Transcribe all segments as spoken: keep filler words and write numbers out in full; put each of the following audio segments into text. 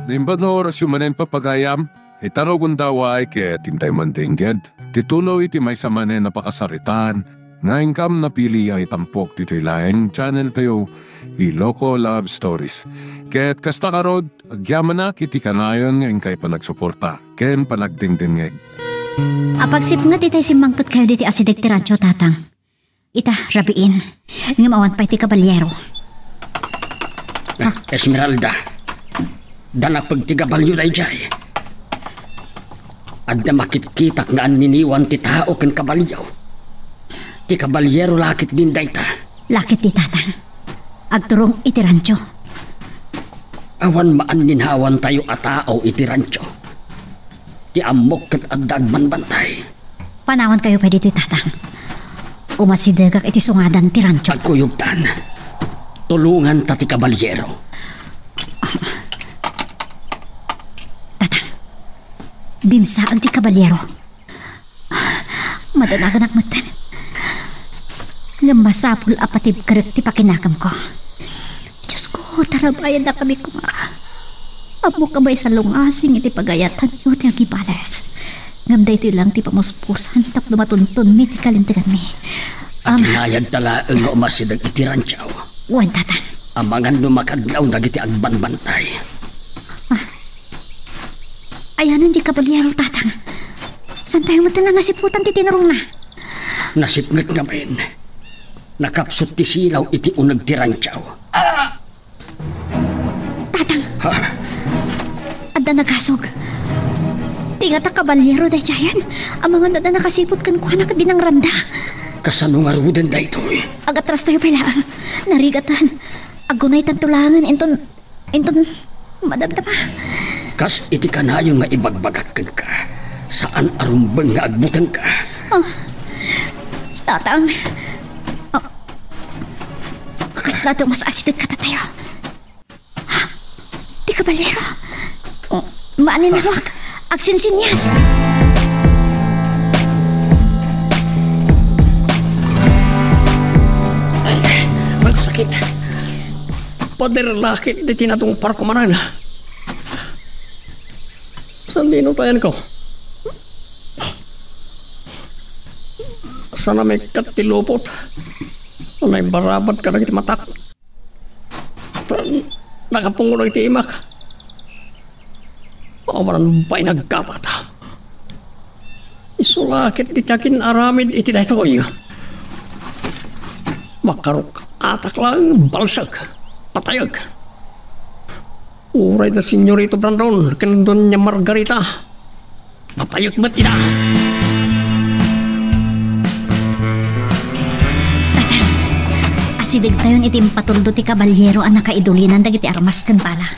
Naimbag nga orasyo manen, papagayam, ita rugonda, ket intay man dengged ti tulo iti maysa manen a pakasaritaan nga inkam napili a itampok ditoy laeng channel tayo, Iloko Love Stories. Ket kasta ngarud, agyamanak iti kanayon nga inkay panagsuporta ken panagdengdengngeg. Apagsipnget itay simmangpetkayo ditoy asideg ti rancho, Tatang. Ita, rabiin. Ngem awan pay ti kabaliero. Ah, Esmeralda, danapeg ti gabalio daydiay. Adda makitkitak nga anniniwan ti tao ken kabalio. Ti kabaliero la ketdin dayta. La ketdi, Tatang. Agturong iti rancho. Awan maanninawantayo a tao iti rancho. Ti ammok ket adda agbambantay. Panawankayo pay ditoy, Tatang. Umasidegak iti sungadan ti rancho. Agkuyogtan. Tulonganta ti kabaliero. Tatang, dimsaen ti kabaliero. Madanaganak metten. Ngem masapul a patibkerek ti pakinakemko. Diosko, tarabayannakami koma. Ammok a maysa lungasing iti pagayatanyo ti agibales. Ngem daytoy lang ti pamuspusan tapno matuntonmi ti kalinteganmi. Am- Aginayadta laeng nga umasideg iti rancho. Wen, Tatang. Amangan no makadlaw dagiti agbambantay. Ah. Ayanan diay kabaliero, Tatang. Saantayo met nga nasiputan ti tinurongna. Nasipnget ngamin. Nakapsut ti silaw iti uneg ti rancho. Ah! Tatang! Ha? Adda nagasog. Ti ngata kabaliero daydiayen. Amangan adda nakasiput kenkuana ket dinangranda. Kasano ngaruden daytoy? Agatrastayo pay laeng. Narigatan. Agunaytanto laengen inton Inton madamdama. Kas iti kanayon nga ibagbagak kenka, saan a rumbeng nga agbutengka. Ah, Tatang. Ah, kasla dumas asideg kadatayo. Ah, ti kabaliero. Oh, maaninawak. Agsinsinias. Ay, agsakit. Pader la ketdi ti natungparko manen. Saan ti inutayanko? Saan a maikkat ti lupot a naibarabat kadagiti matak? Nakapungo dagiti imak. Awanan pay nagkapat. Isu la ketdi ti akin-aramid iti daytoy. Makaruk-atak laeng, balsek, patayek. Uray da Senyorito Brandon ken Doña Margarita, patayek met ida. Tatang, asidegtayon iti impatuldo ti kabaliero a nakaidulinan dagiti armas ken bala.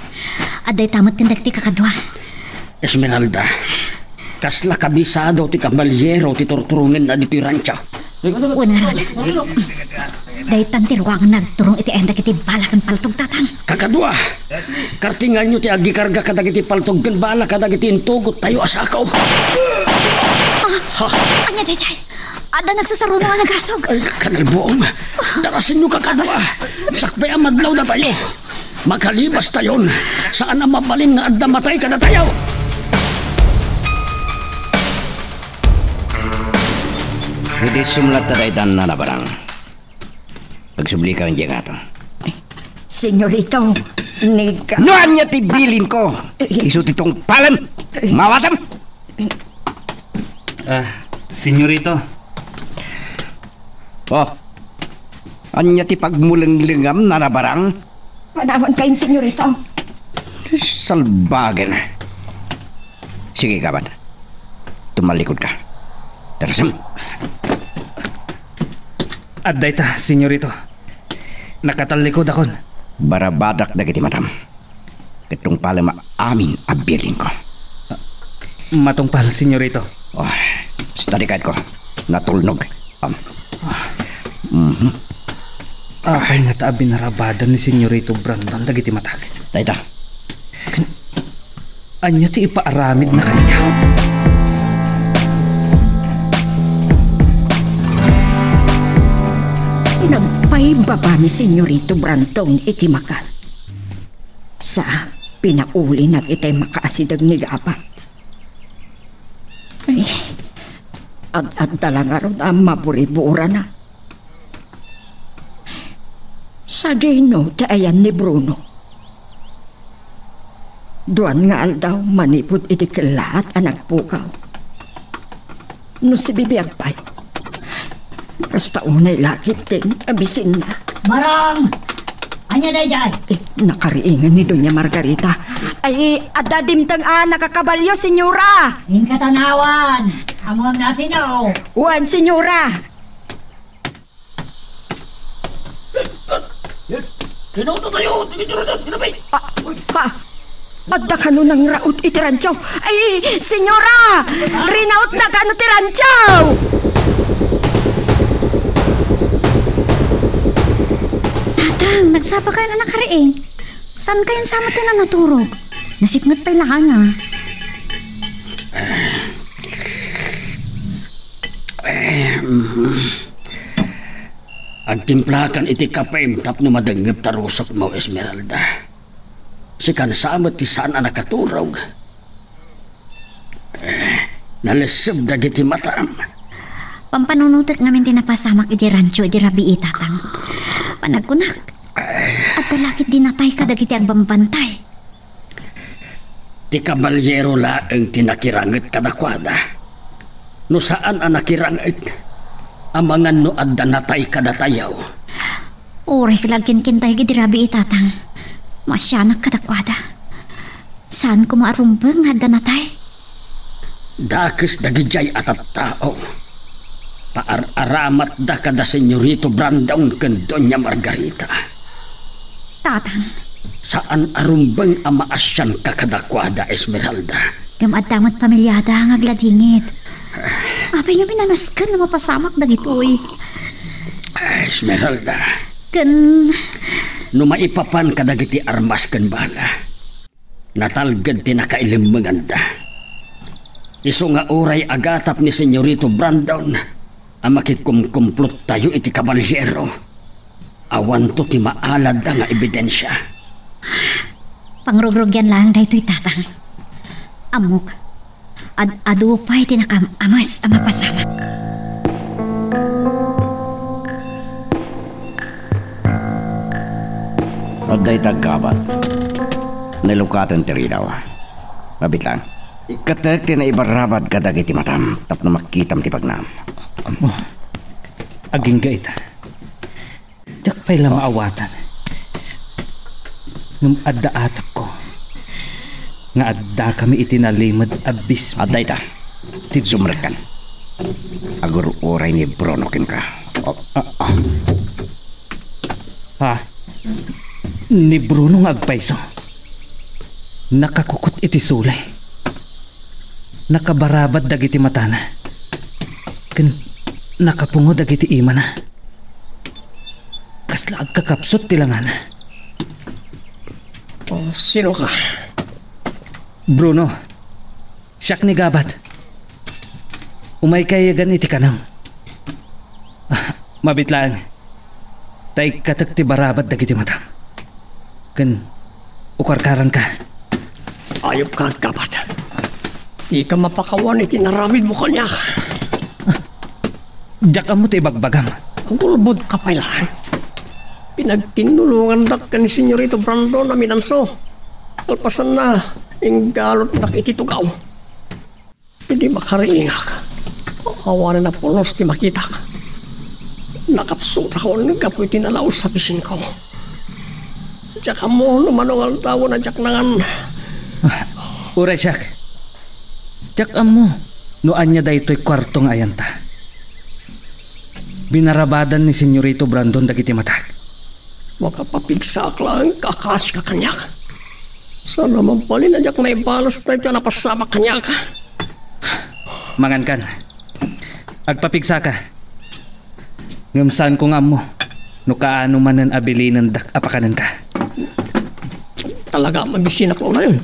Adda ita met ken dagiti kakadua. Esmeralda, kasla kabisado ti kabaliero ti turturongenna ditoy rancho. Wen ngarud. Daytan ti ruanganna agturong iti ayan dagiti bala ken paltog, Tatang. Kakadua, kartinganyo ti agikarga kadagiti paltog ken bala kadagiti intugottayo a sako. Ah, ha? Ania daydiay? Adda nagsasarunong a nagasog. Ay, kanalbuong. Darasenyo, kakadua. Sakbay a madlaw datayo. Makalibastayon, saan a mabalin nga adda matay kadatayo. Idi sumlatta daytan a nabarang. Agsublika diay ngato. Senyorito, nega- No ania ti bilinko? Eh. Isu ti tungpalem. Eh. Mawatem. Ah, Senyorito. Oh. Ania ti pagmulenglengam a nabarang? Panawankayon, Senyorito. Salbagen. Sige, kabat. Tumalikod ka. Darasem. Adda ita, Senyorito. Nakatallikodakon. Barabadak dagiti matam. Ket tungpalem amin a bilinko. Matungpal, Senyorito. Oh, study guide ko. Natulnog. Um. Mhm. Apay ngata a binarabadan ni Senyorito Brandon dagiti matak? Dayta. Ken, ania ti ipaaramidna kaniak? Nagpaibaba ni Senyorito Brandon iti makan. Sa, Pinaulina itay makaasideg ni Gabat. Ay, ad-adda la ngarud a maburiburana. Sadino ti ayan ni Bruno? Duan nga aldaw manipud iti kellaat a nagpukaw. No sibibiag pay, kasta unay lakit din a bisinna. Marang! Ania daydiay? Eh, nakariingan ni Doña Margarita. Ay, adda dimteng a nakakabalio, senyora! Inka tanawan! Ammom no sino? Wen, senyora! Yan. Rinauto tayo. Sige, tira na, tira, bay. Ah, ah, adda kano nangraut iti rancho? Ay, senyora! Rinautna kano ti rancho! Tatang, nagsapa kayo na nakariing. Saan kayo sa amat na naturog? Nasipnget pay laang, ah. Eh, mhm. Agtimplakan iti kapem tapno madengngep ta rusotmo, Esmeralda. Sikan sa met ti saan a nakaturog. Eh, nalesseb dagiti matam. Pampanunotek ngamin ti napasamak iti rancho idi rabii, Tatang. Panagkunak, adda lakit di natay kadagiti agbambantay. Ti kabalyero laeng ti nakiranget kadakuada. No saan a nakiranget, amangan no adda natay kadatayo. Uray ka la agkinkintay idi rabii, Tatang. Maasianak kadakuada. Saan koma a rumbeng nga adda natay? Dakes dagidiay a tattao. Paar-aramatda kada Senyorito Brandon ken Doña Margarita. Tatang. Saan a rumbeng a maasianka kadakuada, Esmeralda. Ngem adda met pamiliada nga agladingit. Apay nga minanasken no mapasamak dagitoy? Ah, Esmeralda. Ken? No maipapan kadagiti armas ken bala, natalged ti nakailemmenganda. Isu nga uray agatap ni Senyorito Brandon a makikumkumplot tayo iti kabalyero, awanto ti maaladda nga ebidensia. Pangrugrugian laeng daytoy, Tatang. Ammok, ad-adu pay ti nakaam-ames a mapasamak. Adda ita aggabat. Nailukaten ti ridaw. Mabitlang. Ikkatek ti naibarabad kadagiti matam tapno makitam ti bagnam. Ammo, agingga ita. Diak pay la maawatan. Ngem adda atapko nga addakami iti nalimed a bismo. Adda ita. Ti sumrekkan. Agur-uray ni Bruno kenka. Oh. Ah, ah. Ha? Ni Bruno nga agpayso. Nakakukot iti sulay. Nakabarabad dagiti matana. Ken nakapungo dagiti imana. Kasla agkakapsut ti langana. Oh, sino ka? Bruno, siak ni Gabat. Umayka yagan iti kanam. Ah, mabit laeng. Ta ikkatek ti barabad dagiti matam. Ken ukarkaranka. Ayupka, Gabat. Dika mapakawan iti naramidmo kaniak. Diak ammo ti ibagbagam. Agulbodka pay laeng. Pinagtinnulongandak ken ni Senyorito Brandon a minanso. Kalpasanna, inggalutdak iti tugaw. Idi makariingak, awanen a pulos ti makitak. Nakapsutakon gapu iti nalaus a bisinko. Diak ammo no mano nga aldawen a diak nangan. Ah, uray siak. Diak ammo no ania daytoy kuarto nga ayanta. Binarabadan ni Senyorito Brandon dagiti matak. Makapapigsaak laeng a kasika kaniak. Saan a mabalin a diak naibalas daytoy a napasamak kaniak. Mangankan. Agpapigsaka. Ngem saanko nga ammo no kaano manen a bilinendak a pakanenka. Talaga, mabisinak unay.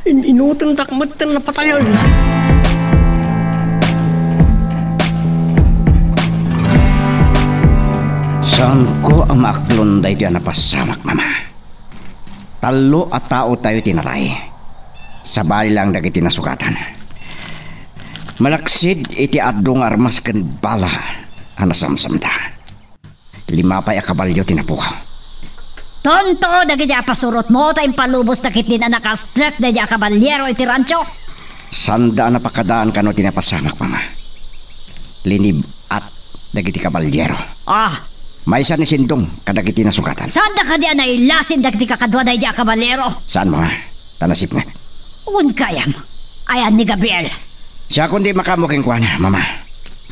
In-inutendak metten a patayen. Saanko a maaklon daytoy a napasamak, Mama. Tallo a taotayo ti natay. Sabali laeng dagiti nasugatan. Malaksid iti adu nga armas ken bala a nasamsamda. Lima pay a kabalio ti napukaw. Tonto dagiti a pasurotmo ta impalubos dagiti a nakastrek daydi a kabaliero iti rancho. Saanda a napakadaan kano ti napasamak, Mama. Linib-at dagiti kabaliero. Ah. Maysa ni Sindong kadagiti nasugatan. Saanda kadi a nailasin dagiti kakadua daydi a kabaliero? Saan, Mama. Ta nasipnget. Wen kayam. Ayan ni Gabriel. Siakon ti makaammo kenkuana, Mama.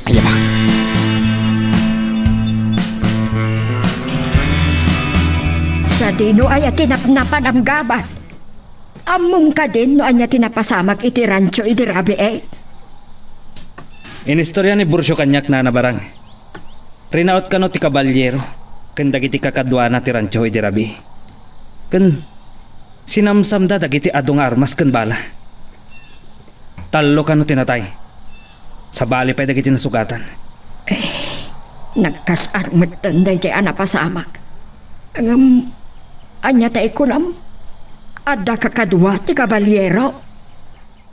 Ayabak. Sadino aya ti napnapanam, Gabat? Ammom kadin no ania ti napasamak iti rancho idi rabii? Inistorya ni Burcio kaniak, Nana Barang. Rinaut kano ti kabaliero ken dagiti kakaduana ti rancho idi rabii. Ken sinamsamda dagiti adu nga armas ken bala. Tallo kano ti natay. Sabali pay dagiti nasugatan. Eh, nagkas-ar metten daydi a napasamak. Ngem, ania ta ikunam? Adda kakadua ti kabaliero?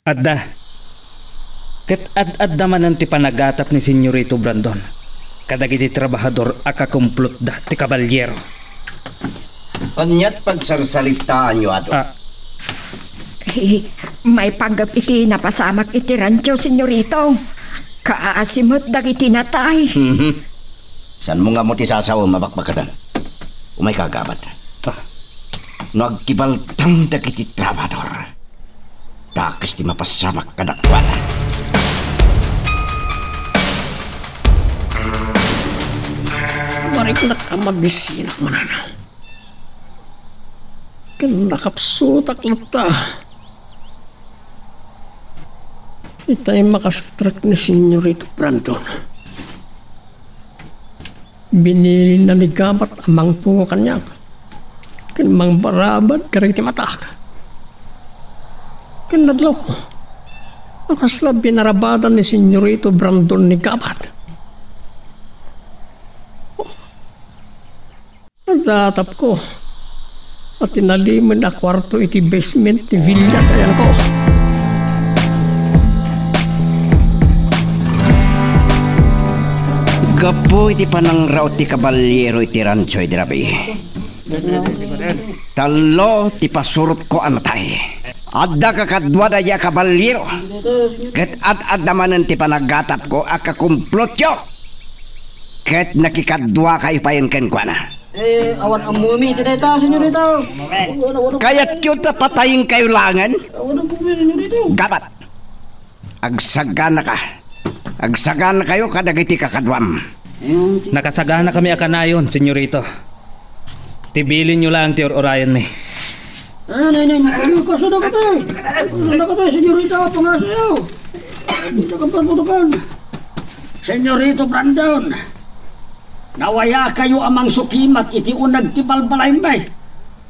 Adda. Ket ad-adda manen ti panagatap ni Senyorito Brandon kadagiti trabahador a kakumplotda ti kabaliero. Aniat pagsarsaritaanyo adu? Ah. Eh, maipanggep iti napasamak iti rancho, Senyorito. Kaasi met dagiti natay. Mhm. Saanmo nga ammo ti sasaom a bakbakatan? Umayka, Gabat. Ah. No agkibaltang dagiti trabahador, dakes ti mapasamak kadakuada. Mariknak a mabisinak manana. Ken nakapsutak latta. Itay makastrek ni Senyorito Brandon. Binilinna ni Gabat a mangtungo kaniak ken mangbarabad kadagiti matak. Ken nadlawko a kasla binarabadan ni Senyorito Brandon ni Gabat. Nadatapko a tinalimen a kuarto iti basement ti villa ti ayanko. Gapu iti panangraut ti kabaliero iti rancho idi rabii, tallo ti pasurotko a natay. Adda kakadua daydi a kabaliero, ket ad-adda manen ti panagatapko a kakumplotyo. Ket nakikaduakayo payen kenkuana. Eh, awan ammomi iti dayta, senyorita. Kayatyo ta patayenkayo laengen? Awan ammomi, senyorita. Gabat. Agsaganaka. Agsaganakayo kadagiti kakaduam. Nakasaganakami a kanayon, senyorito. Ti bilinyo laeng ti ur-urayenmi. Ah, nay, nay, nay, kasano kami? Kasano kami, senyorita, pangasayo? Senyorito Brandon, nawayakayo a mangsukimat iti uneg ti balbalaymi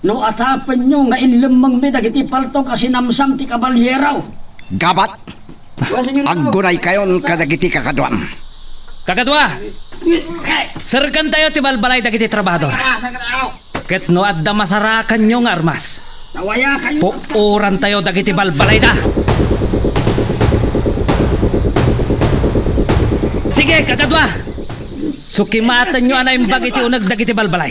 no atapenyo nga inlemmengmi dagiti paltog a sinamsam ti kabaliero. Gabat, aggunaykayon kadagiti kakaduam. Kakadua, serkantayo ti balbalay dagiti trabahador. Ket no adda masarakanyo nga armas, puorantayo dagiti balbalayda. Sige, kakadua! Sukimatenyo a naimbag iti uneg dagiti balbalay.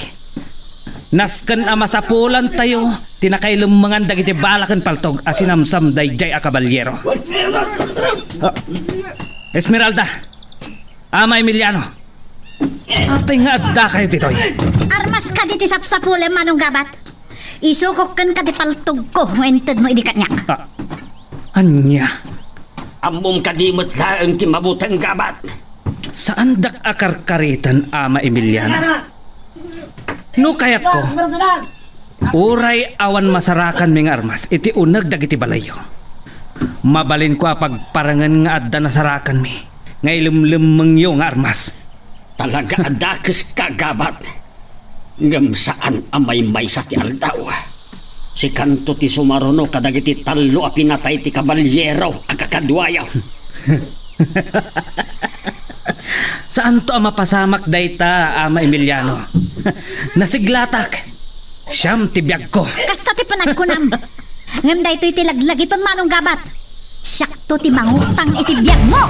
Nasken a masapulantayo ti nakailemmengan dagiti bala ken paltog a sinamsam daydiay a kabaliero. Ah, Esmeralda, Ama Emiliano, apay nga addakayo ditoy? Armas kadi ti sapsapulem, Manong Gabat? Isukok kenka ti paltogko nga intedmo idi kaniak. Ah, ania? Ammom kadi met laeng ti mabuteng, Gabat? Saandak a karkariten, Ama Emiliano. No kayatko, uray awan masarakanmi nga armas iti uneg dagiti balayyo, mabalinko a pagparangen nga adda nasarakanmi nga ilemlemmengyo nga armas. Talaga a dakeska, Gabat. Ngem saan a maymaysa ti aldaw. Sikanto ti sumaruno kadagiti tallo a pinatay ti kabaliero a kakaduayo. Saanto a mapasamak dayta, Ama Emiliano. Nasiglatak. Siam ti biagko. Kasta ti panagkunam. Ngem daytoy ti laglagipem, Manong Gabat. Siakto ti mangutang iti biagmo.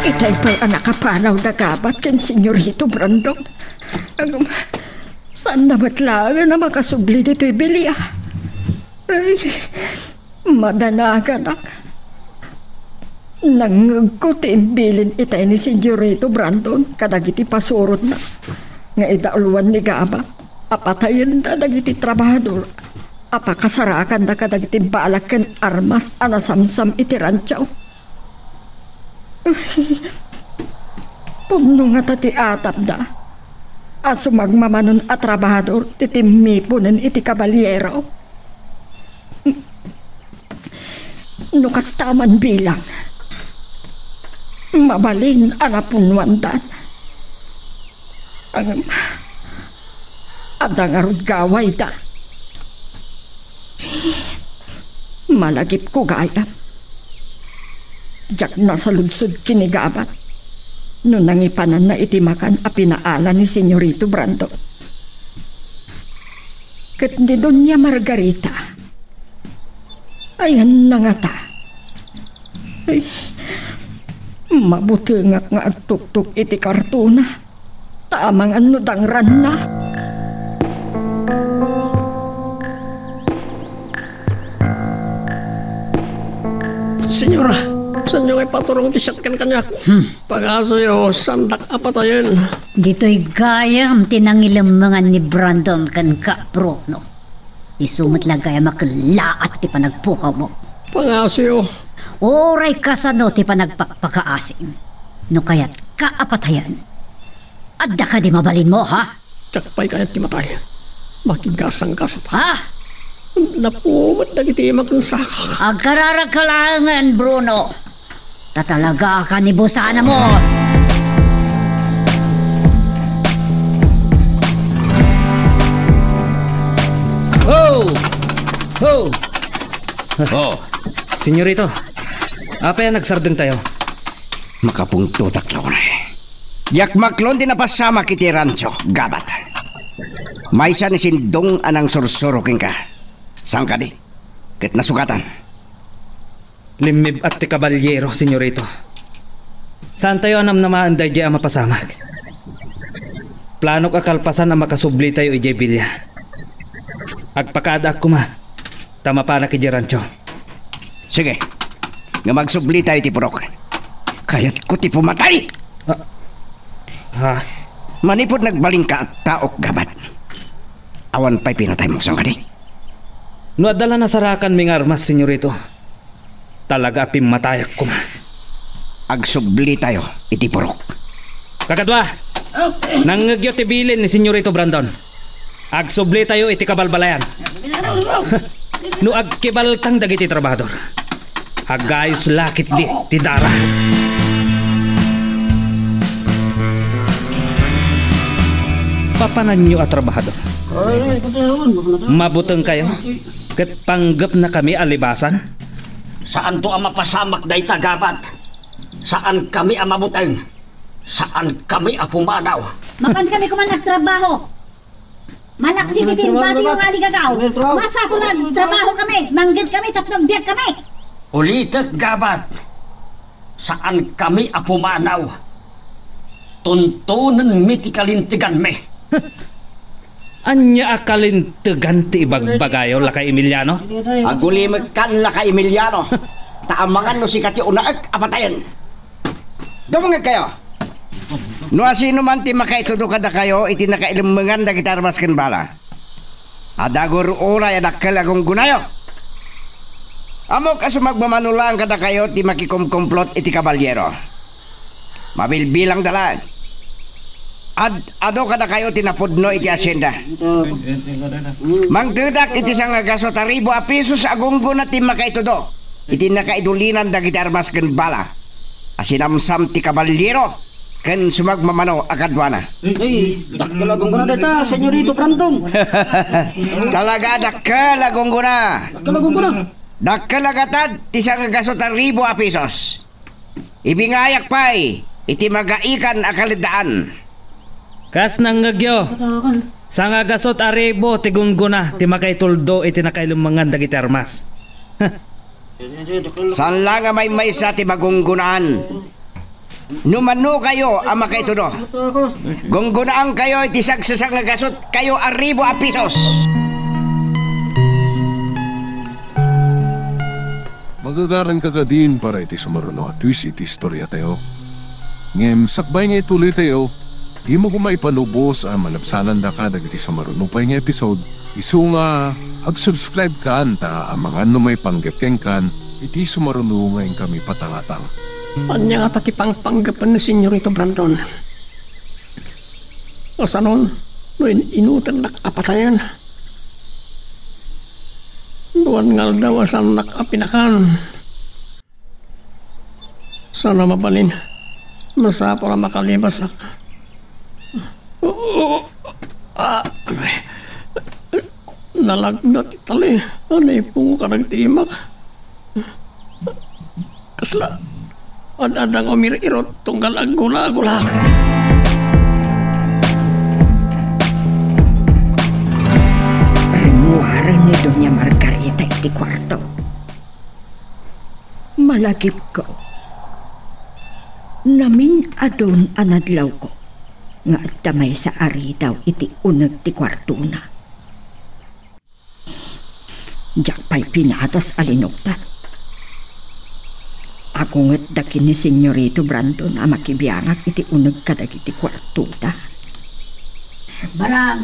Itay pay a nakapanaw da Gabat ken Senyorito Brandon. Agum, saanna met laengen a makasubli ditoy bilia. Ay, madanaganak. Nangngegko ti imbilin itay ni Senyorito Brandon kadagiti pasurotna nga idauluan ni Gabat a patayenda dagiti trabahador a pakasarakanda kadagiti balak ken armas a nasamsam iti rancho. Pudno ngata ti atapda a sumagmamanon a trabahador ti timmiponen iti kabaliero. No kasta man bilang, mabalin a napunnoandan. Ngem adda ngarud gawayda. Malagipko gayam. Diak nasaludsod ken ni Gabat no nangipananna iti makan a pinaala ni Senyorito Brandon. Ket ni Doña Margarita, ayanna ngata? Ay, mabutengak nga agtuktok iti kartona. Ta amangan no dangranna. Señora, saanyo nga ipaturong ti siak ken kaniak? Hmm. Pangasuyo, saandak a patayen. Ditoy gayam ti nangilemmengan ni Brandon kenka, Bruno. Isu met la gayam a kellaat ti panagpukawmo. Pangasuyo. Uray kasano ti panagpakpakaasim. No kayatka a patayen, adda kadi mabalinmo, ha? Diak pay kayat ti matay. Makigasanggasat. Ha? Napumet dagiti makensakak. Agkararagka laengen, Bruno. Ta talaga a kanibusanamon. Ho! Ho! Oh. Senyorito, apay a nagsardengtayo? Makapungtotak la unay. Diak maklon ti napasamak iti rancho, Gabat. Maysa ni Sindong a nangsursuro kenka. Saan kadi? Ket nasukatan. Limmib-at ti kabalyero, senyorito. Saantayo a namnamaen daydiay a mapasamak. Planok a kalpasan a makasublitayo idiay bilia. Agpakaadaak koma, ta mapanak idiay rancho. Sige. Ngem agsublitayo iti purok. Kayatko ti pumatay! Ah. Ha? Manipud nagbalinka a taok, Gabat, awan pay pinataymo, saan kadi? No adda la nasarakanmi nga armas, senyorito, talaga a pimmatayak koma. Agsublitayo iti purok. Kakadua, nangngegyo ti bilin ni Senyorito Brandon. Agsublitayo iti kabalbalayan. No agkibaltang dagiti trabahador, agayos la ketdi ti dara. Papananyo a trabahador. Mabutengkayo, ket panggepnakami a libasan. Saanto a mapasamak dayta, Gabat. Saankami a mabuteng. Saankami a pumanaw. Makankami koman agtrabaho. Malaksid iti impatiyo nga aligagaw. Masapul a agtrabahokami, mangngegkami tapno agbiagkami. Ulitek, Gabat. Saankami a pumanaw. Tuntonenmi ti kalinteganmi. Ania a kalintegan ti ibagbagayo, Lakay Emiliano? Agulimekkan, Lakay Emiliano. Ta amangan no sika ti unaek a patayen. Dumngegkayo. No asino man ti makaitudo kadakayo iti nakailemmengan dagiti armas ken bala, adda agur-uray a dakkel a gunggonayo. Ammok a sumagmamano laeng kadakayo ti makikumkumplot iti kabalyero. Mabilbilangda laeng. Ad-adu kadakayo ti napudno iti asienda. Mangtedak iti sangagasut a ribu a pesos a gunggona ti makaitudo iti nakaidulinan dagiti armas ken bala a sinamsam ti kabalyero ken sumagmamano a kaduana. Ay, dakkel a gunggona dayta, Senyorito Brandon. Talaga a dakkel a gunggona. Dakkel a gunggona. Dakkel a gatad ti sangagasut a ribu a pisos. Ibingayak pay iti magaikan a kaleddaan. Kas nangngegyo, sangagasut a ribu ti gunggona ti makaituldo iti nakailemmengan dagiti armas. Saan la nga maymaysa ti magungonaan. No mano kayo a makaitudo, gunggonaankayo iti sagsasangagasutkayo a ribu a pisos. Magagaranka kadin para iti sumaruno a twist iti istoriatayo. Ngem sakbay nga ituloytayo, dimo koma ipalubos a malabsanandaka dagiti sumaruno pay nga episode, isu nga ag-subscribe kan ta amangan no maipanggep kenkan iti sumaruno nga inkami patangatang. Ania ngata ti pangpanggepen ni Senyorito Brandon? Kasanon no in-inutennak a patayen? Duan nga aldaw a saannak a pinakan. Saan a mabalin, masapul a makalibasak. Oo. Ah, nalagna ti tali a naipungo kadagiti imak. Kasla, ad-adda nga umir-irot tunggal aggulagulak. Rinnuaren ni Doña Margarita iti kuarto. Malagipko. Namin-adun a nadlawko nga adda maysa a ridaw iti uneg ti kuartona. Diak pay pinadas a linuktan. Agungetda ken ni Senyorito Brandon a makibiangak iti uneg kadagiti kuartoda. Barang!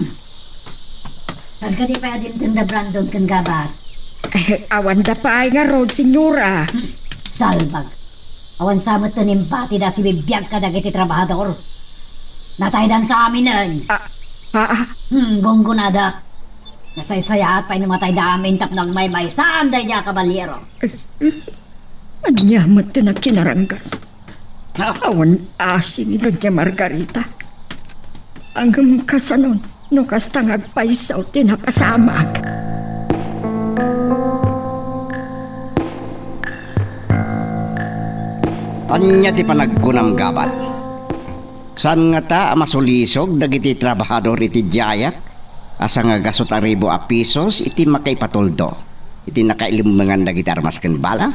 Saan kadi pay a dimtengda Brandon ken Gabat? Eh, awanda pay ngarud, senyora. Hmm, salbag. Awan sa met ti imbatida a sibibiag kadagiti trabahador. Nataydan sa aminen. Ah, ah, ah. Hmm, gunggonada. Nasaysayaat pay no matayda amin tapno agmaymaysaan daydiay a kabalero. Ania met ti nakinaranggas? Ha? Awan asi ni Doña Margarita. Ngem kasanon no kasta nga agpayso ti napasamak? Ania ti panagkunam, Gabat? Saan ngata a masulisog dagiti trabahador iti diayak a sangagasut a ribu a pisos iti makaipatuldo iti nakailemmengan dagiti armas ken bala?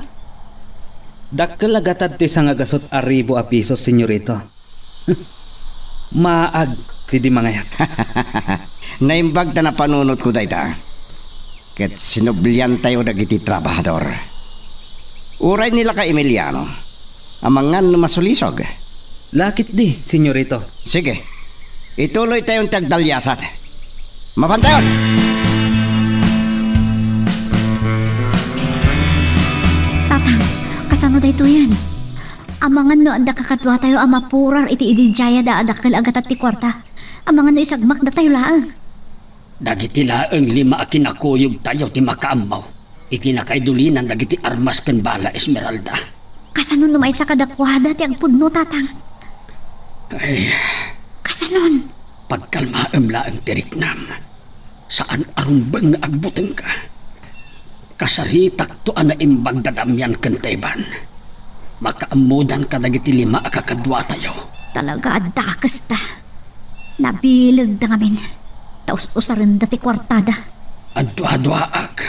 Dakkel a gatad ti sangagasut a ribu a pisos, senyorito. Maag ti di mangayat. Naimbag ta napanunotko dayta. Ket sinubliantayo dagiti trabahador. Uray ni laka Emiliano, amangan no masulisog. Lakit di, senyorito. Sige, ituloytayon ti agdaliasat. Mapantayon! Tatang, kasano daytoyen? Amangan no adda kakaduatayo a mapurar iti ididiayada a dakkel a gatad ti kuarta. Amangan no isagmakdatayo laeng. Dagiti laeng lima a kinakuyogtayo ti makaammo iti nakaidulinan dagiti armas ken bala, Esmeralda. Kasano no maysa kadakuada ti agpudno, Tatang? Ay. Kasanon? Pagkalmaem laeng ti riknam. Saan a rumbeng nga agbutengka. Kasaritakto a naimbag da Damian ken Teban. Makaammodan kadagiti lima a kakaduatayo. Talaga a dakesta. Nabilegda ngamin. Ta us-usarenda ti kuartada. Aduaduaak.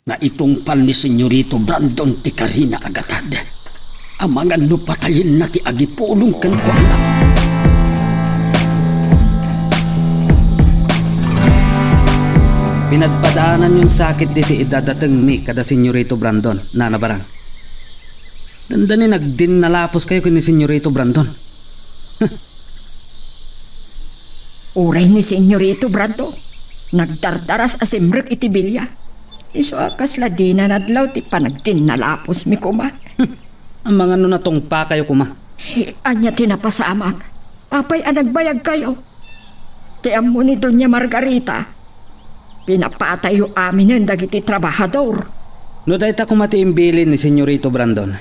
Naitungpal ni Senyorito Brandon ti karina a gatad. Amangan no patayenna ti agipulong kenkuana. Pinadpadaananyon sakit diti idadatengmi kada Senyorito Brandon, Nana Barang. Dandani nagdinnalaposkayo ken ni Senyorito Brandon. Uray ni Senyorito Brandon, nagdardaras a simrek iti bilia. Isu a kasla dina nadlaw ti panagdinnalaposmi koma. Amangan no natungpakayo koma. Eh, ania ti napasamak? Apay a nagbayagkayo? Ti ammo ni Doña Margarita, pinapatayyo aminen dagiti trabahador. No dayta koma ti imbilin ni Senyorito Brandon,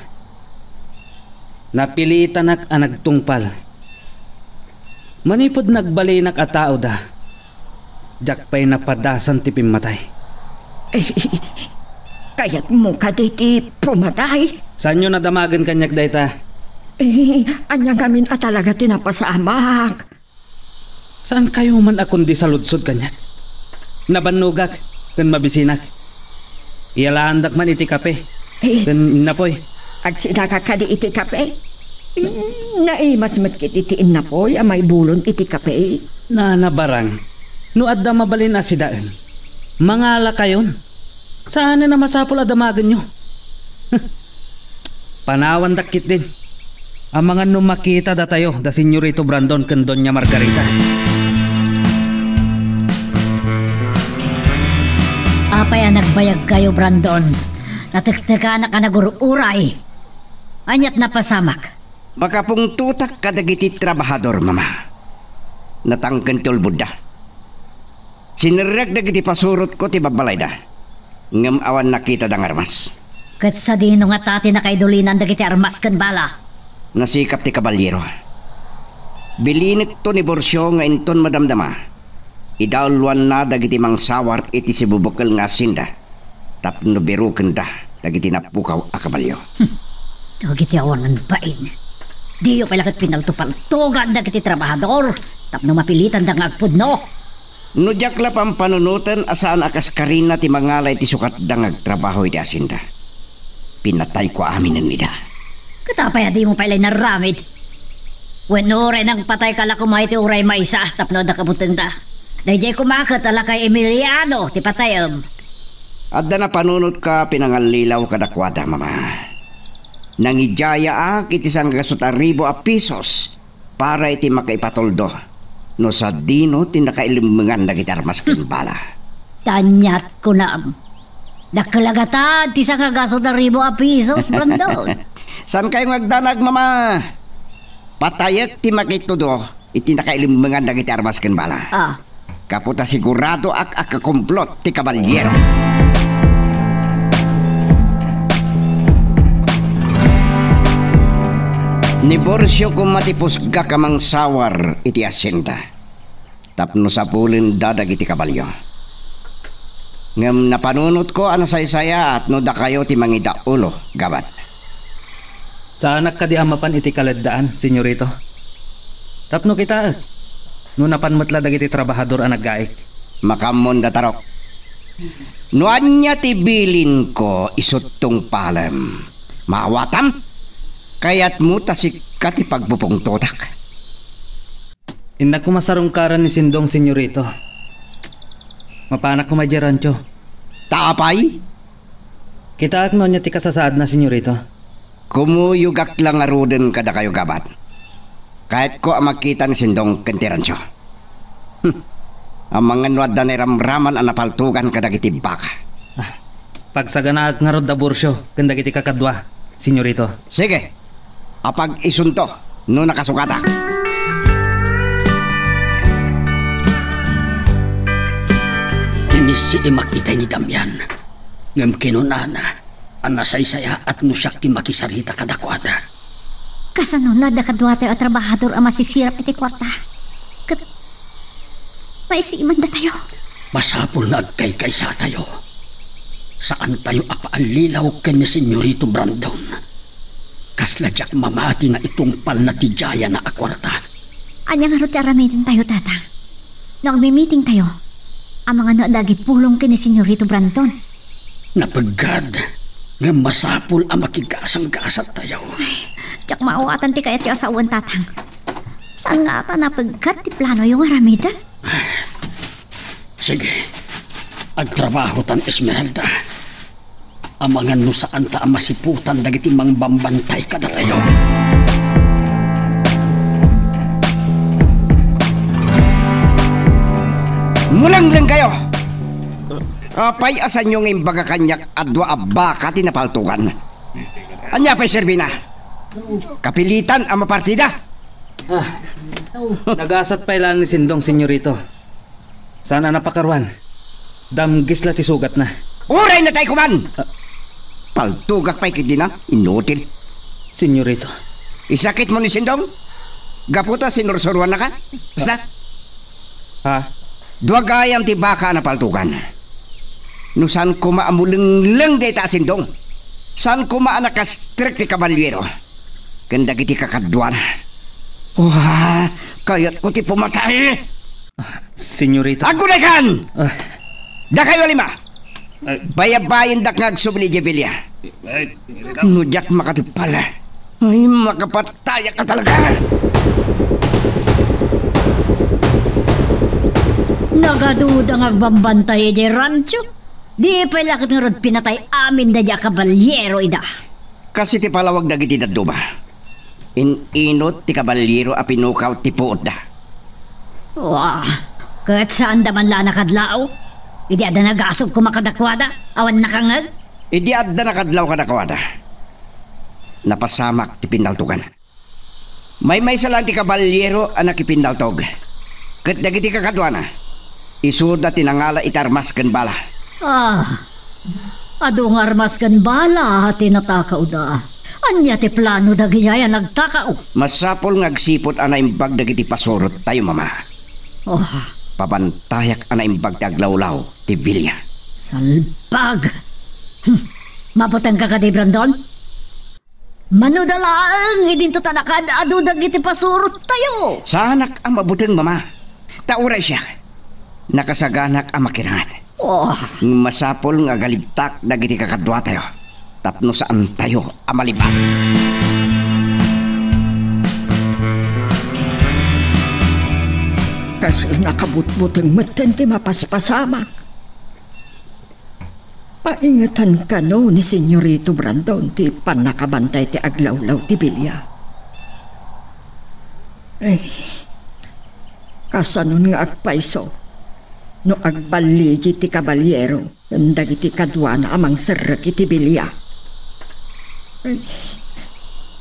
napilitanak a nagtungpal. Manipud nagbalinak a taoda, diak pay napadasan ti pimmatay. Eh, Kayatmo kadi ti pumatay? Saanyo nadamagen kaniak dayta? Eh, ania ngamin a talaga ti napasamak? Saankayo man a kundi saludsod kaniak? Nabannogak ken mabisinak. Iyalaandak man iti kape. Eh. Ken innapoy. Agsinaka kadi iti kape? Mm, naimas met ket iti innapoy a maibulon iti kape. Nanabarang, no adda mabalin a sidaen, mangalakayon. Saanen a masapul a damagenyo. Panawandak ketdin. Amangan no makita datayo da Senyorito Brandon ken Doña Margarita. Apay a nagbayagkayo, Brandon? Natektekanak a nagur-uray. Aniat napasamak? Makapungtotak kadagiti trabahador, Mama. Natangken ti ulbodda. Sinerrek dagiti pasurotko ti babbalayda, ngem awan nakitada nga armas. Ket sadino ngata ti nakaidulinan dagiti armas ken bala? Nasikap ti kabaliero. Bilinekto ni Borcio nga inton madamdama, idauluanna dagiti mangsawar iti sibubukel nga hacienda tapno birukenda dagiti napukaw a kabalio. Hmm. Dagiti awanan bain. Diyo pay la ket pinaltopaltogan dagiti trabahador tapno mapilitanda nga agpudno. No diak la pampanunoten a saan a kaskarina ti mangala iti sukatda nga agtrabaho iti hacienda, pinatayko aminen ida. Ket apay a dimo pay la inaramid? Wenno uray nagpatayka la koma iti uray maysa tapno adda kabutengda? Daydiay koma ket a lakay Emiliano ti patayem. Adda napanunotka a pinangallilaw kadakuada, Mama. Nangidiayaak iti sanggasut a ribu a pisos para iti makaipatuldo no sadino ti nakailemmengan dagiti armas ken bala. Aniat kunam. Dakkel a gatad ti sanggasut a ribu a pisos, Brandon. Saankayo nga agdanag, Mama? Patayek ti makitudo iti nakailemmengan dagiti armas ken bala. Ah. Gapu ta siguradoak a kakumplot ti kabaliero. Ni Borcio koma ti pusgak a mangsawar iti hacienda tapno sapulenda dagiti kabalio. Ngem napanunotko a nasaysayaat no dakayo ti mangidaulo, Gabat. Saanak kadi a mapan iti kaleddaan, Senyorito? Tapno kitaek, no napan met la dagiti trabahador a naggaik. Makaammon, Datarok. No ania ti bilinko, isut tungpalem. Maawatam? Kayatmo ta sika ti pagpupungtotak. Innak koma sarungkaran ni Sindong, Senyorito. Mapanak koma idiay rancho. Ta apay? Kitaek no ania ti kasasaadna, Senyorito. Kumuyogak la ngaruden kadakayo, Gabat. Kayatko a makita ni Sindong ken ti rancho. Hmm. Amangan no adda nairamraman a napaltogan kadagiti baka. Ah, pagsaganaek ngarud da Borcio ken dagiti kakadua, Senyorito. Sige. Apag-isunto no nakasukatak. Tinisiimak itay ni Damian, ngem kinunana a nasaysayaat no siak ti makisarita kadakuada. Kasano no adda kaduatayo a trabahador a masisirap iti kuarta? Ket paisiman datayo. Masapul nga agkaykaysatayo. Saantayo a paallilaw ken ni Senyorito Brandon. Kasla diak mamati nga itungpalna ti diayana a kuarta. Ania ngarud ti aramidentayo, Tatang? No agmi-meetingtayo, amangan no adda agipulong ken ni Senyorito Brandon. Napeggad, ngem masapul a makigasanggasattayo. Ay, diak maawatan ti kayatyo a sawen, Tatang. Saan nga a ta napeggad ti planoyo nga aramiden? Sige, agtrabahotan, Esmeralda. Amangan no saanta a masiputan dagiti mangbambantay kadatayo. Mulenglengkayo! Apay a saanyo nga imbaga kaniak a dua a baka ti napaltogan? Ania pay serbina? Kapilitan a mapartida? Ah, nagasat pay laeng ni Sindong, Senyorito. Saan a napakaruan. Damgis la ti sugatna. Uray natay koman! Ah. Paltogak pay ketdin, inutil. Senyorito. Isakitmo ni Sindong? Gapu ta sinursuruannaka? Basta. Ha? Dua gayam ti baka a napaltogan. No saan koma a mulengleng dayta a sindong, saan koma a nakastrek ti kabalyero ken dagiti kakaduana. Wa, kayatko ti pumatay. Senyorita. Aggunaykan! Ah. Dakayo a lima! Ay. Bayabayendak nga agsubli idiay bilia. Ay, senyorita. No diak makatupal, ay, makapatayak a talaga! Nagaduda nga agbambantay idiay rancho. Di pay la ket ngarud pinatay amin daydiay a kabalyero ida. Kas iti palawag dagiti dadduma, in-inut ti kabalyero a pinukaw ti puotda. Wa, ket saanda man la a nakadlaw? Idi adda nagasub koma kadakuada, awan nakangngeg? Idi adda nakadlaw kadakuada, napasamak ti pinnaltogan. Maymaysa laeng ti kabalyero a nakipinnaltog. Ket dagiti kakaduana, isuda ti nangala iti armas ken bala. Ah, adu nga armas ken bala ti natakawda. Ania ti plano dagiti a nagtakaw? Masapul nga agsipud a naimbag dagiti pasurottayo, Mama. Oh. Pabantayak a naimbag ti aglawlaw ti bilia. Salbag! Hmm. Mabutengka kadi, Brandon? Mano da laeng idinto ta nakaad-adu dagiti pasurottayo? Saanak a mabuteng, Mama. Ta uray siak, nakasaganak a makirangan. Oh. Ngem masapul nga agalibtak dagiti kakaduatayo tapno saantayo a malibak. Kas nakabutbuteng metten ti mapaspasamak. Paingetan kano ni Senyorito Brandon ti pannakabantay ti aglawlaw ti bilia. Ay, kasanon nga agpayso no agballigi ti kabalyero ken dagiti kaduana a mangserrek iti bilia. Ay,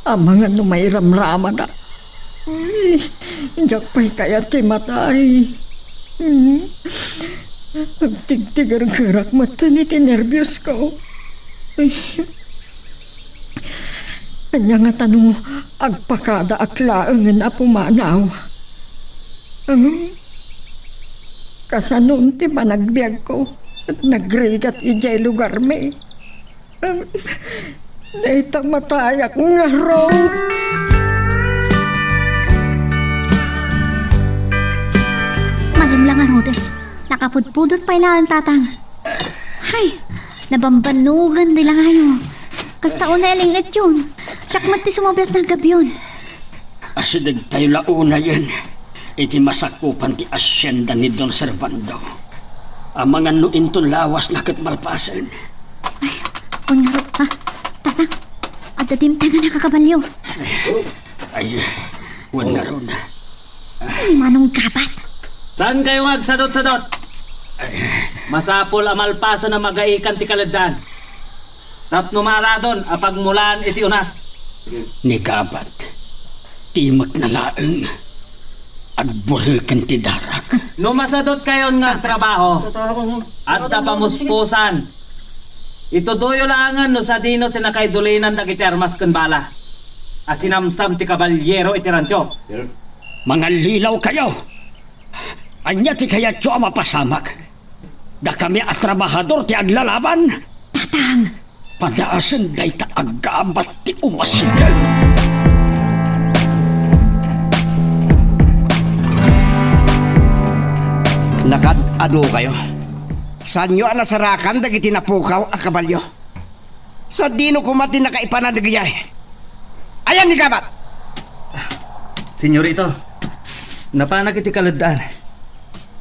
amangan no mairamramada. Ay, diak pay kayat ti matay. Hmm. Agtigtigergerak metten iti nerbios ko. Ay. Ania ngata no agpakadaak laengen a pumanaw? Ngem kasanon ti panagbiagko ket nagrigat idiay lugarmi? Dayta matayak ngarud. Malem la ngarud. Nakapudpudot pay laeng, Tatang. Hay, nabambannogan ti langayo. Kasta unay a ling-etyon. Siak met ti sumubli a naggabion. Asidegtayo la unayen iti masakupan ti asienda ni Don Servando. Amangan no inton lawasna ket malpasen. Ay, wen ngarud, ha? Tatang, adda dimtengan a kakabalio. Ay, wen ngarud. Ni Manong Gabat. Saankayo nga agsadutsadut? Masapul a malpasen a magaikan ti kaleddaan. Tapno maaradon a pagmulaan iti unas. Ni Gabat, timekna laeng. Agbureken ti darak. No masadutkayon nga agtrabaho, adda pamuspusan. Itudoyo laengen no sadino ti nakaidulinan dagiti armas ken bala a sinamsam ti kabalyero iti rancho. Mangallilawkayo! Ania ti kayatyo a mapasamak? Dakami a trabahador ti aglalaban? Tatang! Padaasen dayta a Gabat ti umasiden. Nakaad-adukayo. Saanyo a nasarakan dagiti napukaw a kabalio? Sadino koma ti nakaipanan dagijay? Ayan ni Gabat! Senyorito, napanak iti kaleddaan.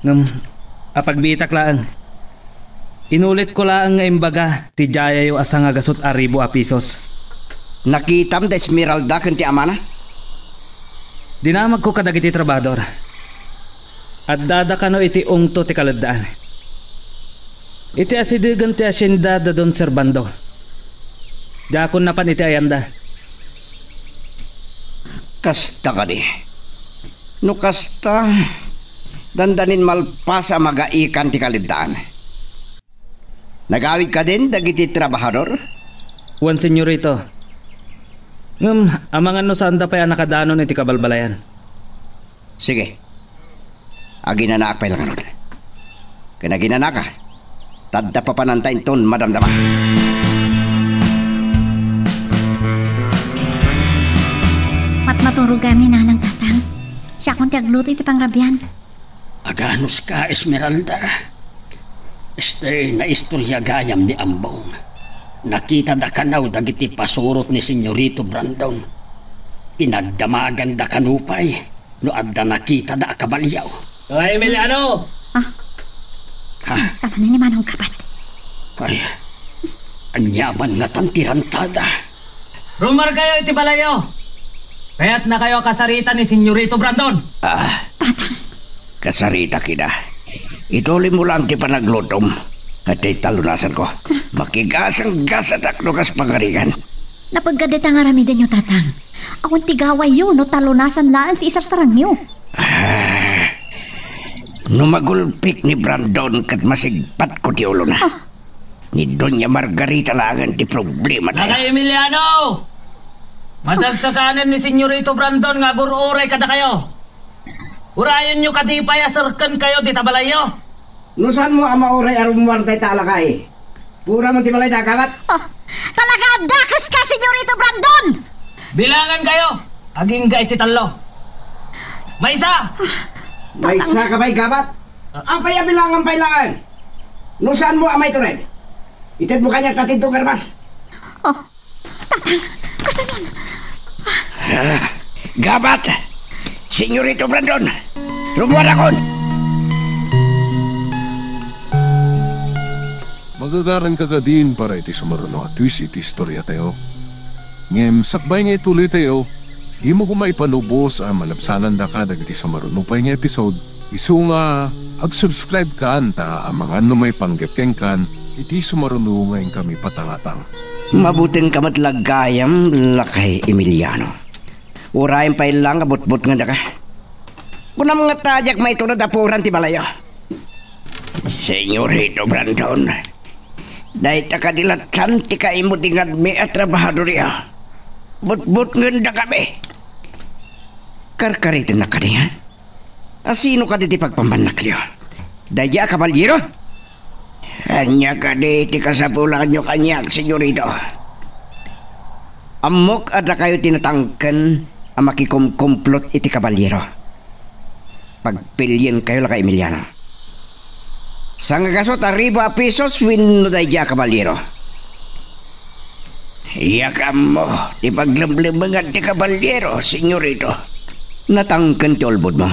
Ngem, apagbiitak laeng. Inulitko laeng nga imbaga ti diayayo a sangagasut a ribu a pisos. Nakitam da Esmeralda ken ti amana? Dinamagko kadagiti trabahador. Addada kano iti ungto ti kaleddaan. Iti asidegen ti asienda da Don Servando. Diakon napan iti ayanda. Kasta kadi. No kasta, dandanin malpas a magaikan ti kaleddaan. Nagawid kadin dagiti trabahador? Wen, senyorito. Ngem, amangan no saanda pay a nakadanon iti kabalbalayan. Sige. Aginanaak pay la ngarud. Ken aginanaka, Ta adda papananta inton madamdama. Matmaturog kami, Nanang, Tatang. Siakon ti agluto iti pangrabian. Aganuska, Esmeralda. Este, naistorya gayam ni Ambong. Nakitada kano dagiti pasurot ni Senyorito Brandon. Inagdamaganda kano pay no adda nakitada a kabalio. Hoy, Emiliano! Ah. Ha? Tama na ni Manong Kabat. Ay, ania man ngatan ti rantada? Rummuarkayo iti balayyo. Kayatnakayo a kasarita ni Senyorito Brandon. Ah, Tatang. Kasaritak ida. Ituloymo lang ti panaglutom. Ket ti talunasanko, makigasanggasatak no kas pagarigan. Napagka dayta nga aramidenyo, Tatang. Awan ti gawayyo no talunasan laeng ti isarsarangyo. Ah, no magulpik ni Brandon ket masigpatko ti ulona. Ah. Ni Doña Margarita laengen ti problematayo. Nanay Emiliano! Matektekan ni Senyorito Brandon nga agur-uray kadakayo. Urayonyo kadi pay a serkenkayo dita balayyo. No saanmo a mauray a rummuar dayta a lakay, puramon ti balayda, gabat. Oh, talaga a dakeska, Senyorito Brandon! Bilangankayo agingga iti tallo. Maysa! Maysaka pay, gabat. Apay a bilangan pay laeng? No saanmo a maitured, itedmo kaniak ti tintog a rabas. Oh, Tatang, kasanon? Ah, gabat! Senyorito Brandon! Rummuarakon! Magagaranka kadin para iti sumaruno a twist iti istoriatayo. Ngem sakbay nga ituloytayo, dimo koma ipanubos a malabsanandaka dagiti sumaruno pay nga episode. Isu nga, ag-subscribe kan ta amangan no maipanggep kenkan iti sumaruno nga inkami patangatang. Mabutingka met la gayam, Lakay Emiliano. Urayem pay la nga butbutngandaka. Kunam ngata a diak maitured a puram ti balayyo. Senyorito Brandon, dayta kadi latta ti kaimmo ti ngadmi a trabahadoryo. Butbutngandakami. Karkaritennak kadi, ha? A sino kadi ti pagpammannakyo? Daydiay a kabalyero? Ania kadi ti kasapulanyo kaniak, senyorito? Ammok a dakayo ti natangken a makikumkumplot iti kabalyero. Pagpilienkayo, Lakay Emiliano. Sangagasut a ribu a pesos wenno daydiay a kabalyero? Diak ammo ti paglemlemengan ti kabalyero, senyorito. Natangken ti ulbodmo.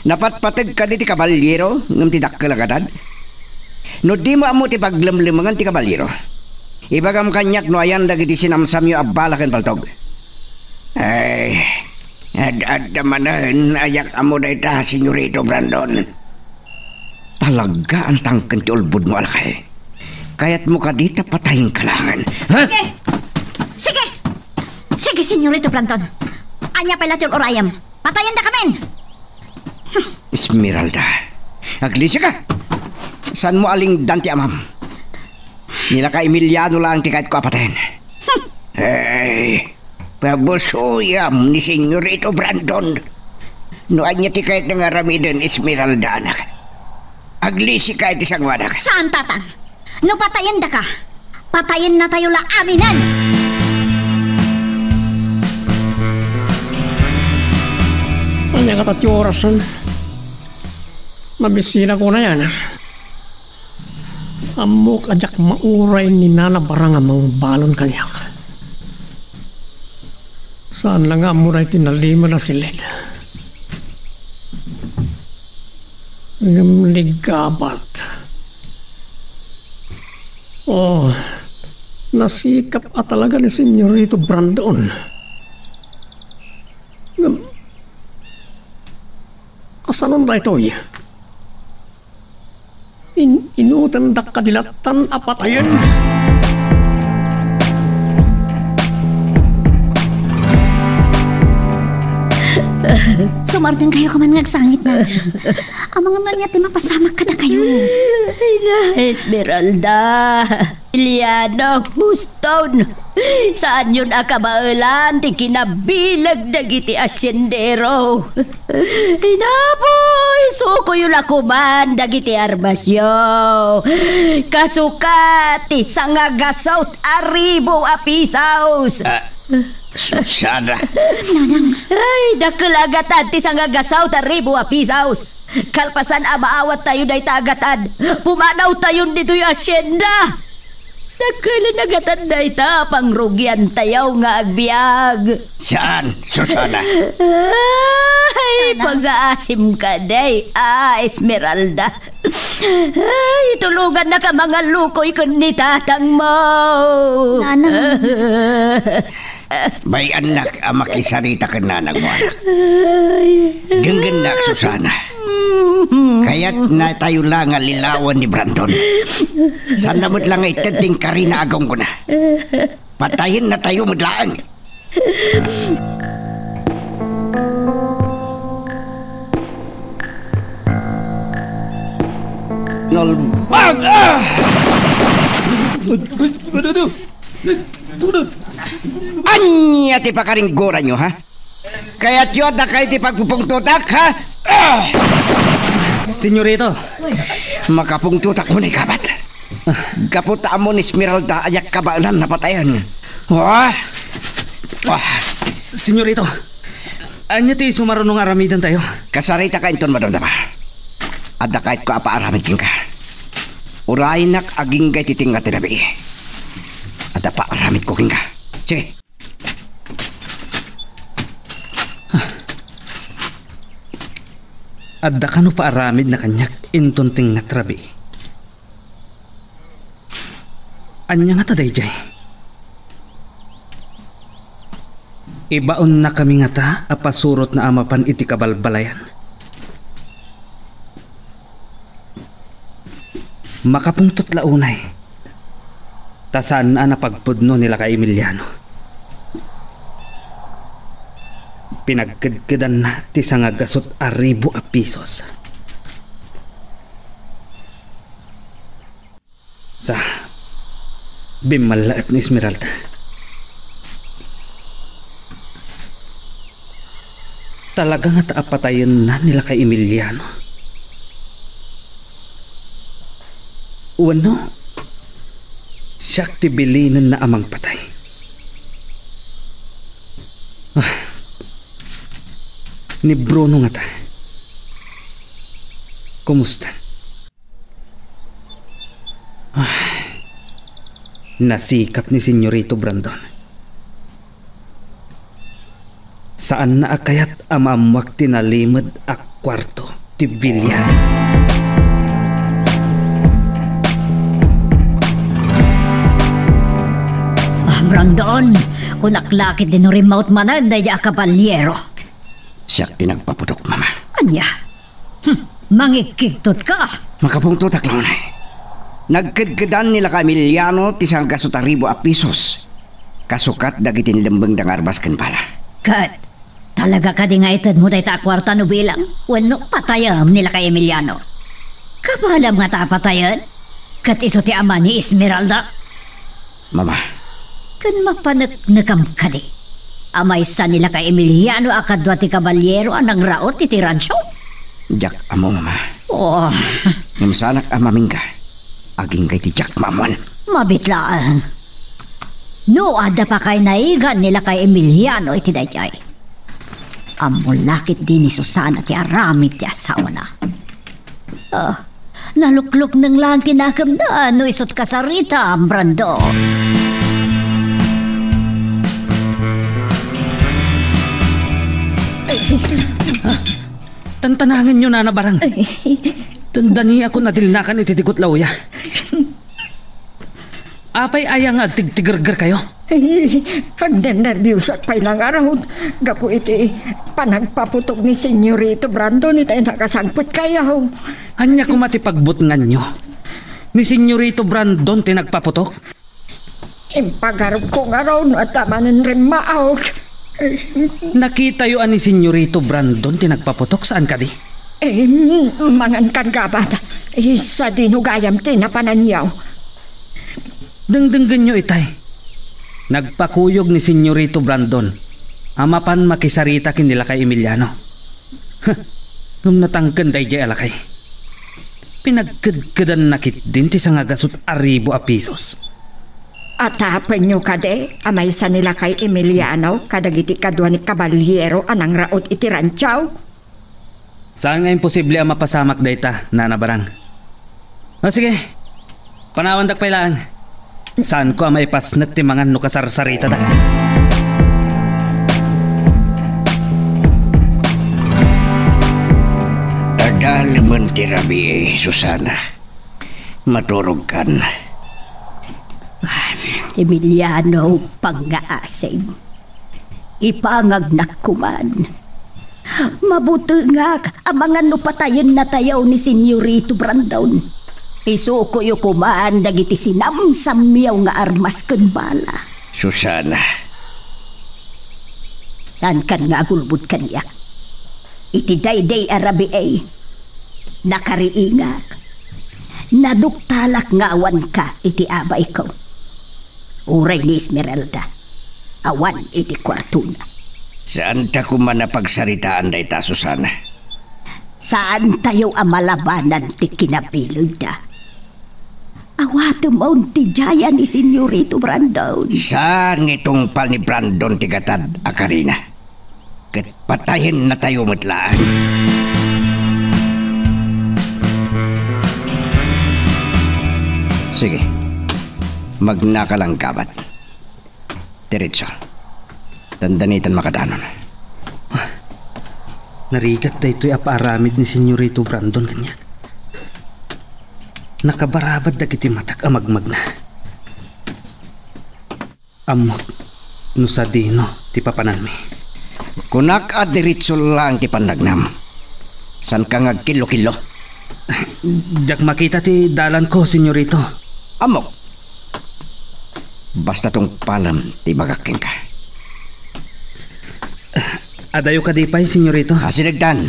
Napatpateg kadi ti kabalyero ngem ti dakkel a gadad? No dimo ammo ti paglemlemengan ti kabalyero, ibagam kaniak no ayan dagiti sinamsamyo a bala ken paltog. Ay, ad-adda manen a diak ammo dayta, Senyorito Brandon. Talaga a natangken ti ulbodmo, lakay. Kayatmo kadi ta patayenka laengen, ha? Sige! Sige! Sige, Senyorito Brandon. Ania pay la ti ur-urayem? Patayendakamin! Esmeralda, aglisika! Saanmo a lingdan ti amam. Ni Lakay Emiliano laeng ti kayatko a patayen. Ay, pabusuyam ni Senyorito Brandon. No ania ti kayatna nga aramiden, Esmeralda, anak, aglisika iti sanguanak. Saan, Tatang. No patayendaka, patayennatayo la aminen! Ania ngata ti orasen? Mabisinak unay, ana. Ammok a diak mauray ni Nana Bara nga mangbalon kaniak. Saan la nga ammo daytoy nalimed a siled. Ngem ni Gabat. Oh, nasikap a talaga ni Senyorito Brandon. Ngem, kasanon daytoy? In-, inutendak kadi lattan a patayen. Sumartenkayo koma nga agsangit, Nana. Amangan no ania ti mapasamak kadakayo. Ay na, Esmeralda, Iliana, Houston. Saanyon a kabaelan ti kinabileg dagiti asiendero. Inapoy, Sukoyo la koman dagiti armasyo. Kasukat ti sangagasut a ribu a pisos. Ah, Susana. Ay, dakkel a gatad ti sangagasut a ribu a pisos. Kalpasan a maawattayo dayta a gatad, pumanawtayon ditoy hacienda. Dakkel a gatad dayta a pangrugiantayo nga agbiag. Saan, Susana? Ay, pagaasimka, day, a, Esmeralda. Ay, tulongannaka mangallukoy ken ni tatangmo. Nanang. Bay-annak a makisarita ken nanangmo, anak. Ay. Denggennak, Susana. Kayatnatayo la nga lilawen ni Brandon. Saanna met la nga ited ti inkari na a gunggona. Patayennatayo met laeng. Nalbag! Ah! Ania ti pakaringgoranyo, ha? Kayatyo a dakay ti pagpupungtotak, ha? Ah! Senyorito. Makapungtotak unay kabat. Gapu ta ammo ni Esmeralda a diak kabaelan a patayen. Ah! Ah! Senyorito, ania ti sumaruno nga aramidentayo? Kasaritaka inton madamdama. Adda kayatko a paaramid kenka. Uraynak agingga iti tengnga ti rabii. Adda paaramidko kenka. Sige. Adda kano paaramidna kaniak inton tengnga ti rabii? Ania ngata daydiay? Ibaonnakami ngata a pasurotna a mapan iti kabalbalayan? Makapungtot la unay, ta saan a napagpudno ni lakay Emiliano. Pinagkedkedanna ti sangagasut a ribu a pisos. Sa, bimmallaet ni Esmeralda. Talaga ngata a patayenna ni lakay Emiliano? Wenno, siak ti bilinenna a mangpatay? Ah, ni Bruno ngata? Kumusta? Ah, nasikap ni Senyorito Brandon. Saanna a kayat a maammoak ti nalimed a kuarto ti bilyar. Ah, Brandon, kunak la ket no rimmaut manen daydiay a kabalyero. Siak ti nagpaputok, Mama. Ania? Hmm, mangigkigtot ka. Makapungtotak la unay. Nagkedkedan ni lakay Emiliano ti sangagasut a ribu a pisos. Kasukat dagiti inlembengda nga armas ken bala. Ket, talaga kadi nga itedmo dayta a kuarta no bilang? Wenno patayem ni lakay Emiliano? Kabaelam ngata a patayen? Ket isu ti ama ni Esmeralda? Mama. Ken mapaneknekam kadi a maysa ni lakay Emiliano a kadua ti kabalyero a nangraot iti ransio? Diak ammo, Mama. Oh. Ngem saanak a mamingga. Agingga iti diak maammoan. Mabit laeng. No adda pakaynaigan ni lakay Emiliano iti daydiay, ammo la ketdi ni Susana ti aramid ti asawana. Ah, naluklukneng laeng ti nakemda no isut' kasaritam, Brandon. Tantanangenyo, Nana Barang. Dandaniakon a dilnakan iti digut la uya. Apay aya nga agtigtigergerkayo? Ay, agnernerbiosak pay la ngarud gapu iti panagpaputok ni Senyorito Brandon itay nakasangpetkayo. Ania koma ti pagbutnganyo? Ni Senyorito Brandon ti nagpaputok? Impagarupko ngarud no adda manen rimmaak. Nakitayo a ni Senyorito Brandon ti nagpaputok, saan kadi? Em, mangankan gabat. Sadino gayam ti napananyo? Dengdenggenyo itay. Nagpakuyog ni Senyorito Brandon a mapan makisarita ken ni lakay Emiliano. Huh. Ngem natangken daydiay a lakay. Pinagkedkedanna ketdin ti sangagasut a ribu a pisos. Atapenyo kadi a maysa ni lakay Emiliano kadagiti kadua ni kabaliero a nangraut iti rancho? Saan nga imposible a mapasamak dayta, Nana Barang. O sige, panawandak pay laeng. Saanko a maipasnek ti mangan no kasarsaritada. Adalemen ti rabii, Susana. Maturogkan. Emiliano, pangngaasim. Ipangagnak koman. Mabutengak amangan no patayennatayo ni Senyorito Brandon. Isukoyo koman dagiti sinamsammiaw nga armas ken bala. Susana. Saankan nga agulbod kaniak? Iti daydiay a rabii, nakariingak. Naduktalak nga awanka iti abayko. Uray ni Esmeralda, awan iti kuartona. Saanta koma a pagsaritaan dayta, Susana. Saantayo a malabanan ti kinabilegda. Awatem on ti diayan ni Senyorito Brandon. Saan nga itungpal ni Brandon ti gatad a karina? Ket patayennatayo met laeng. Sige. Magnaka lang gabat. Diretso. Dandanitan makadanon. Narigat daytoy a paaramid ni Senyorito Brandon kaniak. Nakabarabad dagiti matak a magmagna. Ammok no sadino ti papananmi. Kunak a diretso laeng ti pannagnam. Saanka nga agkillo-killo? Diak makita ti dalanko, senyorito. Ammok. Basta tungpalem ti ibagak kenka. Adayo kadi pay, senyorito? Asidegtan.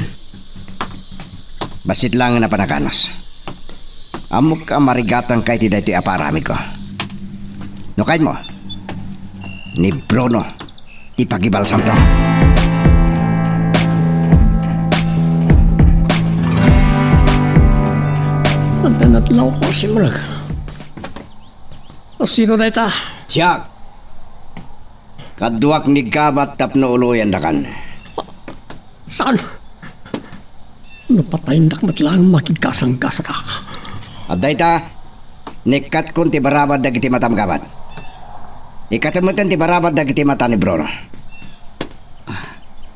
Bassit laengen a panaganos. Ammok a marigatanka iti daytoy a paaramidko. No kayatmo, ni Bruno ti pagibalsamto. Agdanat laeng ko, Simrek. Sino dayta? Siak. Kaduak ni Gabat tapno uloyandakan. Saan? No patayendak met laeng, makigkasangkasatak. Adda ita, nikkatkon ti barabad dagiti matam, Gabat. Ikkatem metten ti barabad dagiti mata ni Bruno.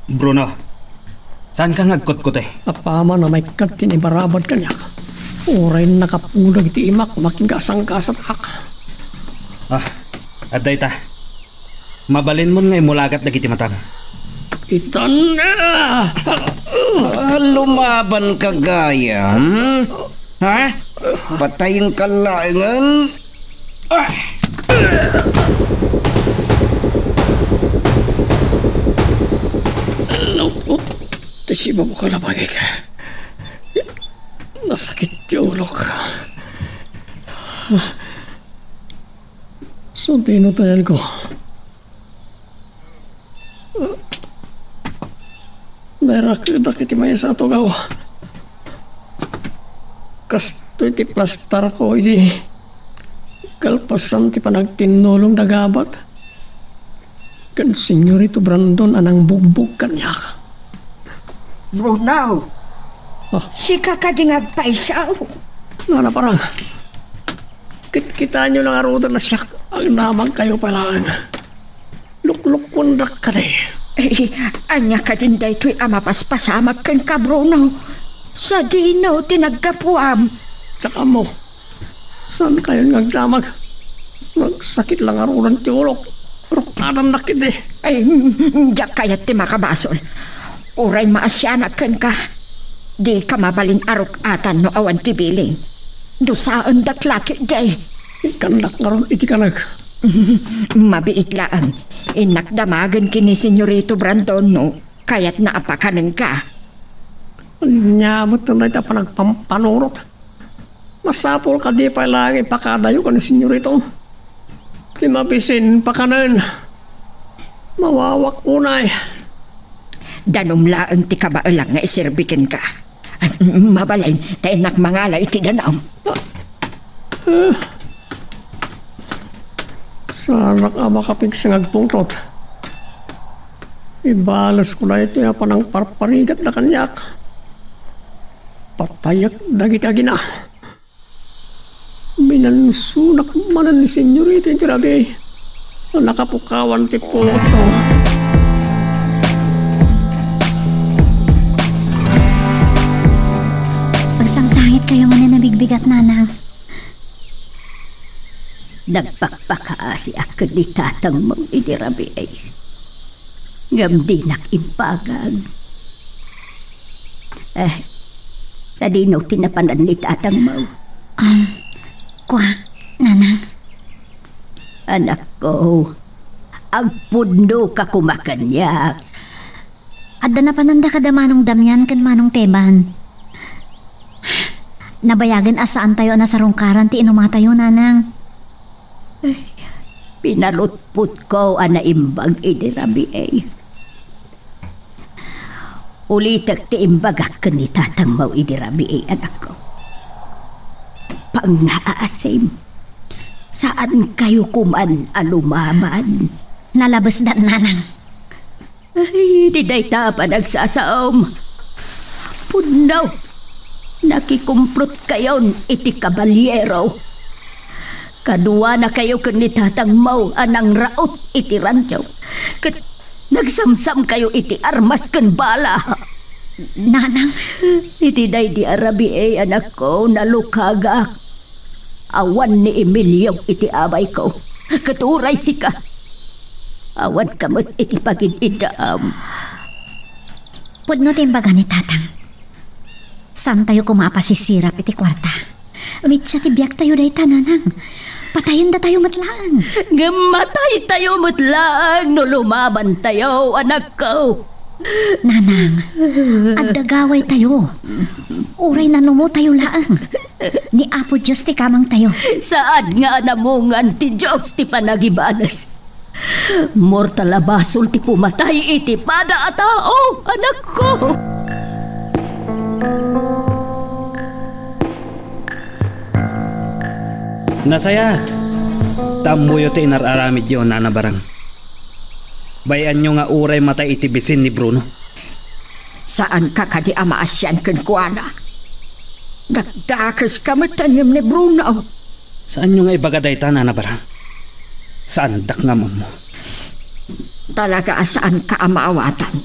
Bruno, saanka nga agkutkuti? Apaman a maikkat ti ibarabad kaniak, uray nakapulag iti imak, makigkasangkasatak. Ah, adda ita. Mabalinmon nga imulagat dagiti matam. Itan na! Ah, lumabanka gayam? Ha? Patayenka laengen? Ah! Naupot ti sibabukan a bagik. Nasakit ti ulok. Sadino ti ayanko? Nairakedak iti maysa a tugaw. Kastoy ti plastarko idi kalpasan ti panagtinnolong da Gabat ken Senyorito Brandon a nangbugbog kaniak. Bruno! Ah. Sika kadi nga agpayso? Nana Parang, kitkitaenyo la ngaruden a siak, agdamagkayo pay laeng. Luklukkuendak kadi. Eh, ania kadin daytoy a mapaspasamak kenka, Bruno? Sadino ti naggapuam? Diak ammo. Saankayon nga agdamag? Nagsakit la ngaruden ti ulok. Ruknadannak idi. Ay, mm, diak kayat ti makabasol. Uray maasianak kenka, dika mabalin a ruk-atan no awan ti bilin. Dusaendak la ketdi. Ikkandak ngarud iti kanek. Mabiit laeng. Innak damagen ken ni Senyorito Brandon no kayatna a pakanenka. Ania met dayta a panagpampanunot? Masapul kadi pay laeng ipakadayo ken ni Senyorito? Ti mabisin, pakanen. Mawawak unay. Danum laeng ti kabaelak nga iserbi kenka. Mm, mabalin, ta innak mangala iti danum. Ah. Saanak a makapigsa nga agpungtot. Ibalesko daytoy a panangparparigatda kaniak. Patayek dagiti agina. Minansunak manen ni Senyorita iti rabii a nakapukawan ti pulotto. Agsangsangitkayo manen a bigbigat, Nanang. Nagpakpakaasiak ken ni tatangmo idi rabii. Ngem dinak imbagag. Eh, sadino ti napanan ni tatangmo? Um, kua, Nanang. Anakko, agpudnoka koma kaniak. Adda napananda kada Manong Damian ken Manong Teban. Nabayagen a saantayo a nasarungkaran ti inumatayo, Nanang. Ay, pinalutpotko a naimbag idi rabii. Ulitek ti imbagak ken ni tatangmo idi rabii, anakko. Pangngaasim, saankayo koman a lumaban. Nalabesdan, Nanang. Ay, di dayta a panagsasaom. Pudno, nakikumprotkayon iti kabalyero. Kaduanakayo ken ni tatangmo a nangraot iti rancho. Ket nagsamsamkayo iti armas ken bala. Nanang. Iti daydi a rabii, anakko, nalukagak. Awan ni Emilio iti abayko, ket uray sika, awanka met iti pagid-iddaam. Pudno ti imbaga ni Tatang. Saantayo koma a pasisirap iti kuarta. Mitsa ti biagtayo dayta, Nanang. Patayendatayo met laeng. Ngem mataytayo met laeng no lumabantayo, anakko. Nanang, adda gawaytayo. Uray nanumotayo laeng. Ni Apo Dios ti kamangtayo. Saan nga anamungan ti Dios ti panagibales. Mortal a basol ti pumatay iti pada a tao, anakko. Nasayaat ta ammoyo ti inar-aramidyo, Nana Barang. Bay-anyo nga uray matay iti bisin ni Bruno. Saanka kadi a maasian kenkuana? Dakdakeska met ngem ni Bruno. Saanyo nga ibaga dayta, Nana Barang? Saandak nga ammo. Talaga a saanka a maawatan.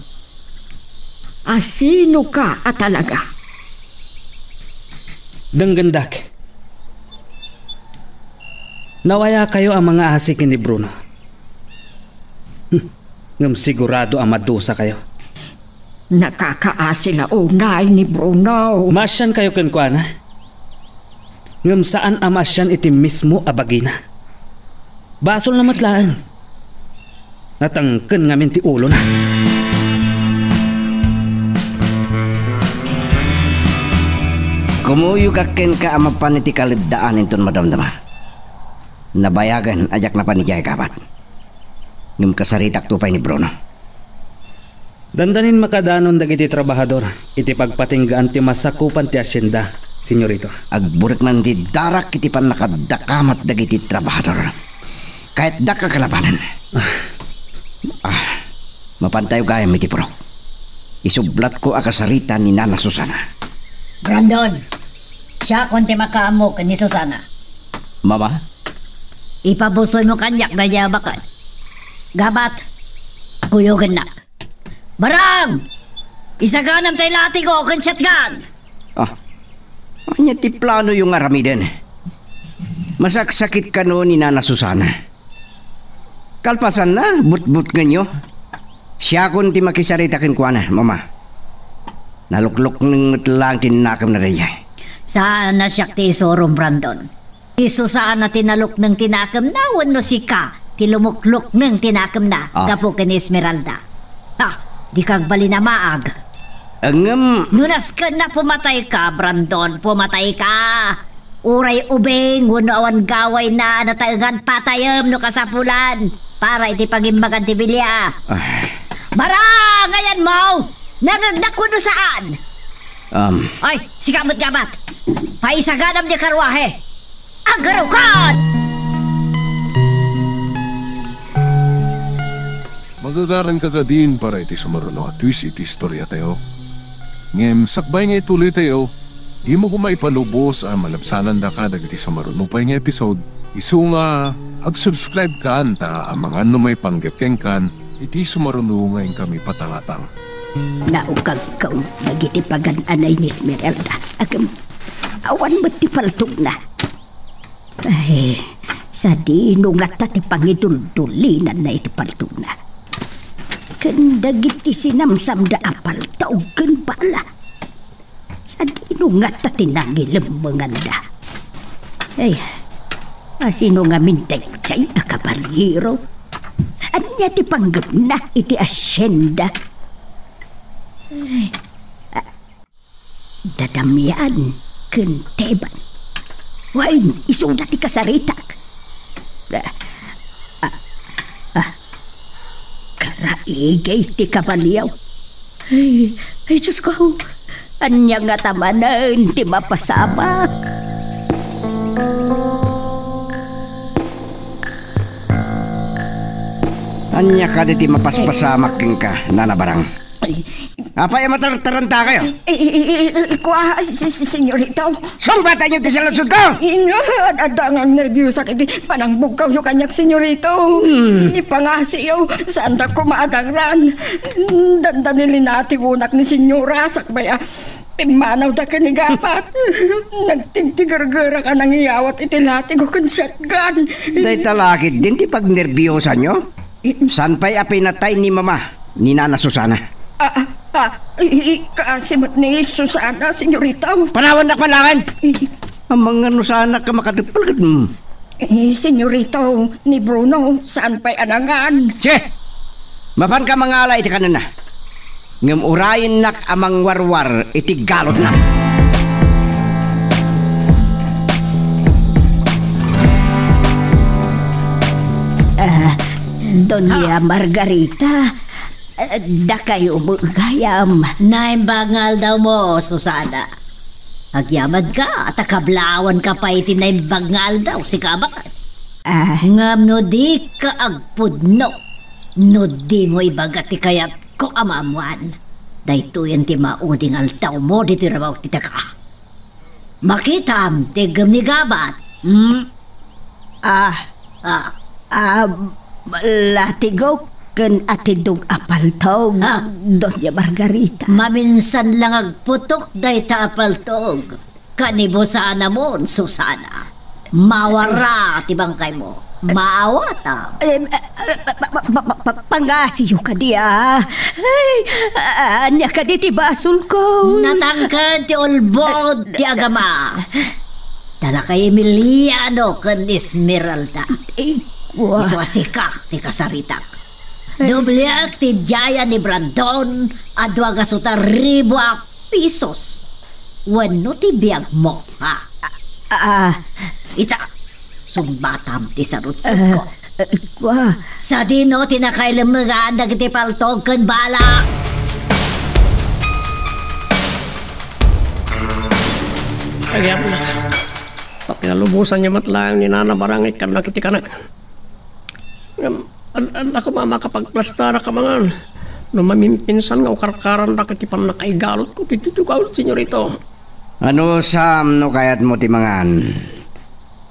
A sinoka a talaga? Denggendak. Nawayakayo a mangaasi ken ni Bruno. Hmm. Ngem sigurado a madusakayo. Nakakaasi la unay ni Bruno. Maasiankayo kenkuana. Ngem saan a maasian iti mismo a bagina. Basolna met laeng. Natangken ngamin ti ulona. Kumuyogak kenka a mapan iti kaleddaan inton madamdama. Nabayagen a diak napan idiay gabat. Ngem kasaritakto pay ni Bruno. Dandanin makadanon dagiti trabahador iti pagpatinggaan ti masakupan ti asienda, Senyorito. Agburek man ti darak iti pannakadakamat dagiti trabahador. Kayatdak a kalabanen. Ah. Ah, mapantayo gayam iti purok. Isublatko a kasarita ni Nana Susana. Brandon, siakon ti makaammo ken ni Susana. Mama? Ipabusoymo kaniak daydiay a baket. Gabat, kuyogennak. Barang! Isaganam tay latigo ken shotgun! Ah, ania ti planoyo nga aramiden? Masaksakit kano ni Nana Susana. Kalpasanna, butbutngenyo. Siakon ti makisarita kenkuana, Mama. Naluklukneng met laeng ti nakemna daydiay. Saan a siak ti isurom, Brandon. Ti Susana ti nalukneng ti nakemna wenno sika ti lumuklukneng ti nakemna Ah. gapu ken Esmeralda? Ha, dika agbalin a maag. Ngem No naskenna pumatayka, Brandon, pumatayka. Uray ubing wenno awan gawayna a nataengan, patayem no kasapulan para iti pangimbagan ti bilia. Ah. Barang, ayanmo! Nangegnak wenno saan? Um. Ay, sika met, Gabat! Paisaganam ti karruahe! Agarukan! Magagaranka kadin para iti sumaruno a twist iti istoriatayo. Ngem sakbay nga ituloytayo, dimo koma ipalubos a malabsanandaka dagiti sumaruno pay nga episode. Isu nga, ag-subscribe kan ta amangan no maipanggep kenkan iti sumaruno nga inkami patangatang. Naukagkaw dagiti pagan-anay ni Esmeralda. Agem, awan met ti paltogna. Ay, sadino ngata ti pangiduldulinanna iti paltogna? Ken dagiti sinamsamda a paltog ken bala. Sadino ngata ti nangilemmenganda? Ay, asino ngamin daydiay a kabaliero? Ania ti panggepna iti asienda? Ay, a-, Dadamian ken Teban. Wen, isuda ti kasaritak. Ah, ah, ah. Karaigay ti kabalio. Ay, ay, Diosko, ania ngata manen ti mapasamak? Ania kadi ti mapaspasamak kenka, Nana Barang? Ay. Apay a matartarantakayo? I, i, i, i, kua, si, si, senyorito. Sungbatayo ti saludsodko! Inyo, ad-, adda nga nerbiusak iti panangbugkawyo kaniak, senyorito. Hmm. Ipangasiyo, saandak koma a dangran. Dandani linatigonak ni senyora, sakbay a pimmanawda ken ni Gabat. Nagtigtigergerak a nangiyawat iti latigo ken shotgun. Dayta la ketdin ti pagnerbiusanyo? Saan pay a pinatay ni Mama, ni Nana Susana? Ah, ah, ah, i-, i-, kaasi met ni Susana, senyorito. Panawandak man laeng! I- Amangan no saanak a makateppel ket, mm. Eh, senyorito, ni Bruno, saan pay a nangan? Che! Mapanka mangala iti kanenna. Ngem urayennak a mangwarwar iti galotna. Ah, Doña Margarita, ah, dakayo met gayam. Naimbag nga aldawmo, Susana. Agyamanka, ta kablawanka pay iti naimbag nga aldaw, sika met. Ah. Ngem no dika agpudno, no dimo ibaga ti kayat ko a maammoan. Daytoyen ti maudi nga aldawmo ditoy rabaw ti daga. Makitam ti iggem ni Gabat, hmm? Ah, ah, ah, latigo ken atidog a paltog, ah. Doña Margarita. Maminsan lang agputok dayta a paltog. Kanibusanamon, Susana. Mawara ti bangkaymo. Maawatam. Em, eh, eh, pa-, pa-, pa-, pa-, pangasiyo kadi, ah. Ay, ah, ania kadi ti basolko? Natangken ti ulbod ti agama. Talakay Emiliano ken Esmeralda. Ay, kua. Isu a sika ti kasaritak. Dobliak ti diayan ni Brandon a dua gas ribu a pisos. Wenno ti biagmo, ha? Ah, ah. Ita, sungbatam ti sarudsodko. Ah, ah, kua. Sadino ti nakailemmegan dagiti paltog ken bala? Agyamna. Pinalubosanyo met laeng ni Nana Barang, ikkannak iti kanek. Ngem, ad-, adda koma makapagplastarak a mangan. No mamimpinsan nga ukarkarandak iti pannakaigalotko, ti tutugaw, senyorito. Anusam no kayatmo ti mangan?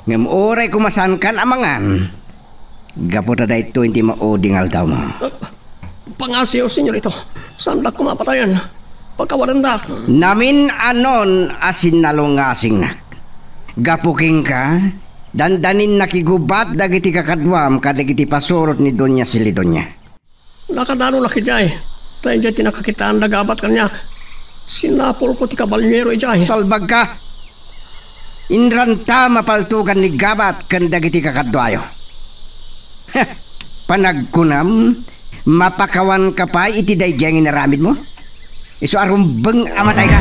Ngem uray koma saankan a mangan, gapu ta daytoy ti maudi nga aldawmo. Ah, Pangasiyo, senyorito. Saandak koma a patayen. Pakawanendak. Namin-anon a sinnalungasingnak. Gapu kenka, dandanin nakigubat dagiti kakaduam kadagiti pasurot ni Doña Celidonia. Nakadanonak idiay. Ta idiay ti nakakitaan da Gabat kaniak. Sinapulko ti kabaliero idiay. Salbagka! Inranta mapaltogan ni Gabat ken dagiti kakaduayo. Panagkunam, mapakawanka pay iti daydiay nga inaramidmo? Isu a rumbeng a matayka.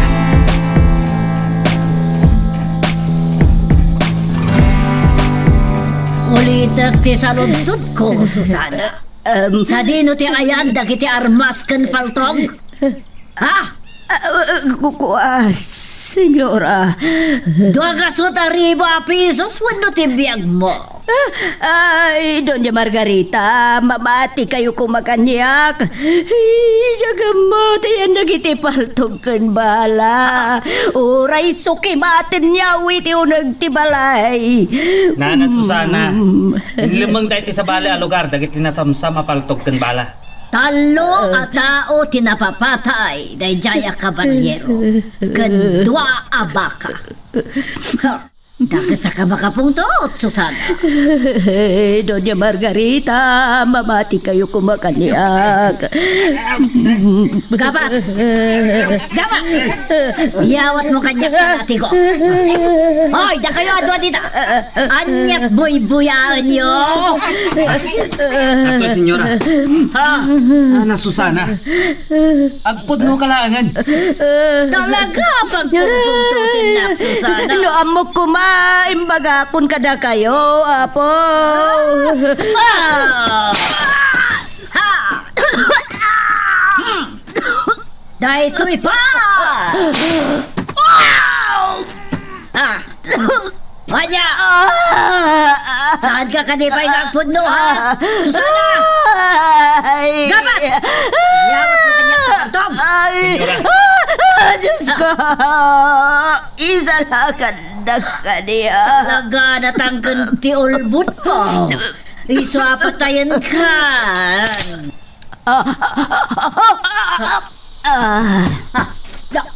Ulitek ti saludsodko, Susana. Em. Sadino ti ayan dagiti armas ken paltog? Ha? Ah, ah, ku-, ku-, ah, senyora. Dua gasut a ribu a pesos wenno ti biagmo? Ah, ay, Doña Margarita, mamati kayo kumakaniak. Ay, diak ammo, ti ayan dagiti paltog ken bala. Uray sukimaten niya iti uneg ti balay. Nana Susana, Mm. inlemmeng daytoy sabali a lugar dagiti nasamsam a paltog ken bala. Tallo a tao ti napapatay daydiay a kabalyero ken dua a baka. Ha, dakes a ka makapungtot, Susana. Doña Margarita, mamati kayo kumakaniak. Gabat! Gabat! Iyawatmo kaniak, mamati ko. Hoy, dakayo a dua dita. Aniat buybuyaenyo? Ato, senyora. Ha? Nana Susana. Agpudno ka laengen. Talaga, pagpudno ti nak, Susana. No ammok koma, imbagakon kadakayo, apo. Ah! Ha! Daytoy pa! Wow! Ah! Ania? Ah! Saan ka kadi pay nga agpudno, ha? Susana! Ay! Gabat! Yawat mo kanya, Tom! Ay! Ah! Diyos ko! Isalakan na kaniya. Talaga, natangken ti ulbod mo. Isu a patayen ka. Ah, ah, ah, ah, ah. Ah, na-,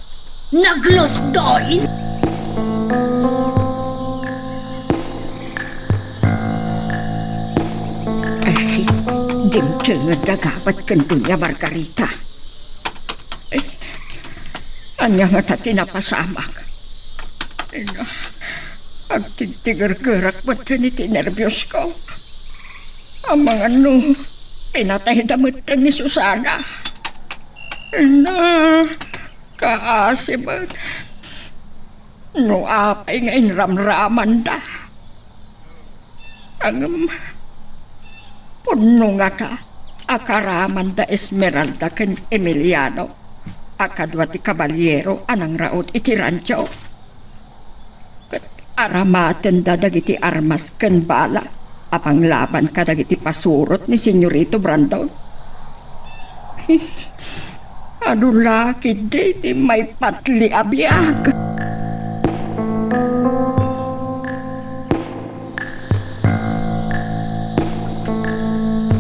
naglusdoy? Ay, dimtenged a gabat ken Doña Margarita. Ay, ania ngata ti napasamak? Ay, na, agtigtigergerak met ken iti nerbios ko. Amangan no pinatayda metten ni Susana. Na, kaasi met. No apay nga inramramanda. Ngem, pudno ngata a karamanda Esmeralda ken Emiliano a kadua ti kabalyero a nangraut iti rancho. Ket aramatenda dagiti armas ken bala a panglaban kadagiti pasurot ni Señorito Brandon. Adu la ketdi ti maipatli a biag.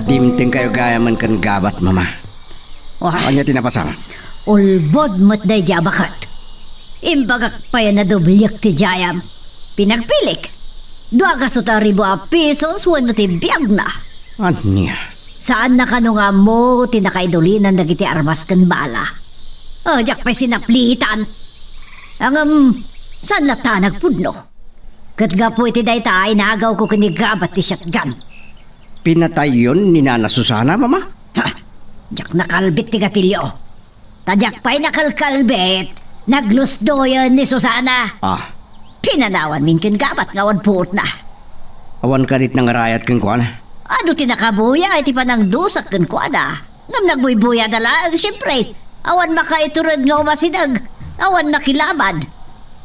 Dimtengkayo gayamen ken gabat, Mama. Wah. Ania ti napasamak? Ulbod met daydiay a baket. Imbagak pay a nadobliek ti diayam. Pinagpilik. Dua gasut a ribu a pesos wenno ti biagna. Ania? Saanna kano nga ammo ti nakaidulinan dagiti armas ken bala. Ah, diak pay sinaplitan. Ngem, saan latta a nagpudno? Ket gapu iti dayta, inagawko ken ni Gabat ti shotgun. Pinatayyon ni Nana Susana, Mama? Ha! Diak nakalbit ti gatilio. Ta diak pay nakalkalbit, naglusdoyen ni Susana. Ah. Pinanawanmin ken Gabat nga awan puotna. Awan kadi ti nangarayat kenkuana? Adu ti nakabuya iti panangdusak kenkuana. Ngem nagbuybuyada laeng, siempre. Awan makaitured nga umasideg. Awan makilaban.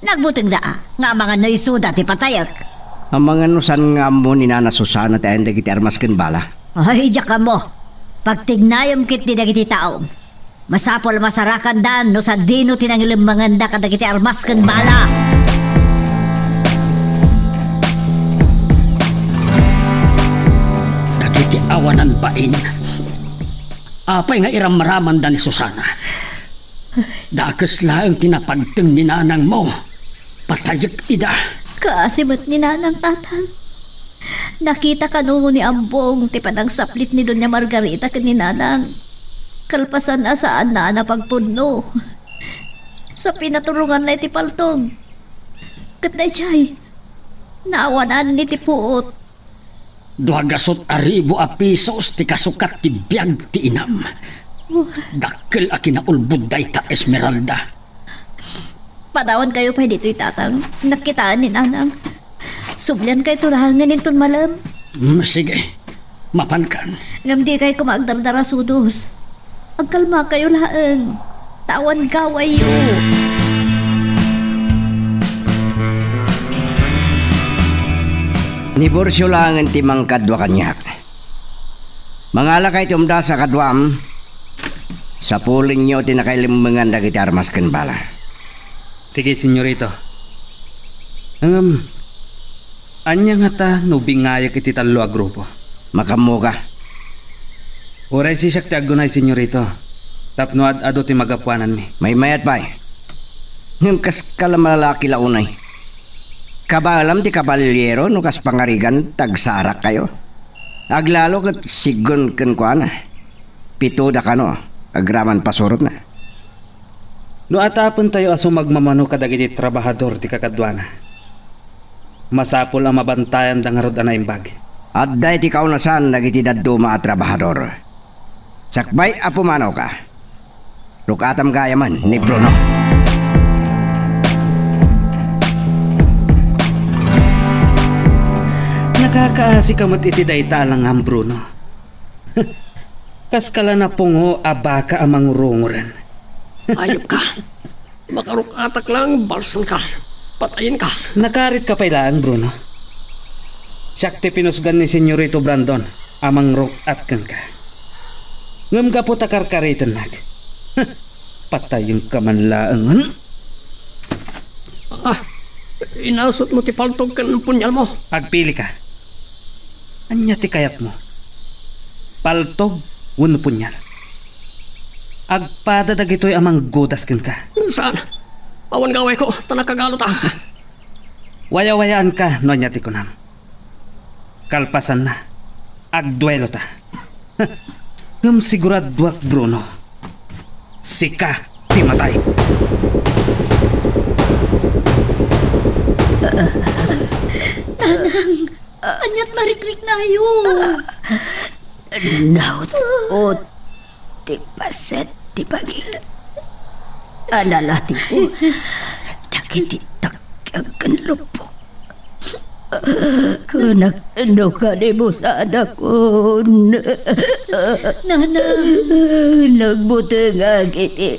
Nagbutengda nga amangan no isuda ti patayek. Amangan no saan nga ammo ni Nana Susana ti ayan dagiti armas ken bala? Ay, diak ammo. Pagtignayem ketdi dagiti taom. Masapul a masarakanda no sadino ti nangilemmengenda kadagiti armas ken bala. Dagiti awanan bain. Apay nga iramramanda ni Susana? Dakes laeng ti napagteng ni nanangmo. Patayek ida. Kaasi met ni nanang, tatang. Nakita kano ni Ambong ti panangsaplit ni Doña Margarita ken ni nanang. Kalpasan a saanna a napagpudno. Sa pinaturonganna iti paltog. Ket daydiay, naawanan iti puot. Dua gasut a ribu a pesos ti kasukat ti biag ti inam. Dakkel a kinaulbod dayta, Esmeralda. Padawankayo pay ditoy, tatang. Nakitaan ni nanang. Subliankayto laengen inton malem. Mm, sige. Mapankan. Ngem dikay koma agdardarasudos. Agkalmakayo laeng. ta awan gawayyo. Ni Borcio laengen ti mangkadua kaniak. Mangalakay ti umdas a kaduam, sapulenyo ti nakailemmengan dagiti armas ken bala. Sige, senyorito. Ngem, ania ngata no bingayek iti tallo a grupo? Makaammoka. Uray sisiak ti aggunay, senyorito, tapno ad-adu ti magapuananmi. Maymayat pay. Ngem kaskala malalaki la unay. Kabaelam ti kabaliliero no kas pangarigan, tagsarakkayo. Aglalo ket siggon kenkuana. Pito da kano, agraman pasurotna. No atapentayo a sumagmamano kadagiti trabahador ti kakaduana, masapul a mabantayanda ngarud a naimbag. Adda iti kaunasan dagiti dadduma a trabahador. Sakbay a pumanaw ka. Rukatam gayamen ni Bruno. Nakakaasi ka met iti dayta a langam, Bruno. Kaskala napungo a baka a mangurunguren. Ayop ka. Makarukatak lang, balsem ka. Patayen ka. Nakarit ka pay laeng, Bruno. Siak ti pinusgan ni Senyorito Brandon a mangruk-at kenka. Ngem gapu ta karkaritennak, patayen ka man laeng. Ah, inasut mo ti paltog ken punyal mo. Agpili ka. Ania ti kayatmo? Paltog wenno punyal? Agpada dagitoy a manggudas kenka. Saan? Awan gawayko, ta nakagalutak. Wayawayaanka no ania ti kunam. Kalpasanna, agduelota. Ngem siguraduak, Bruno, sika ti matay. Nanang, aniat marikriknayo? Naut-ot ti paset ti bagik. Analatipo dagiti takkiag ken lupok. Kunak no kadi mo sanakon. Nanang. Nagbutengak iti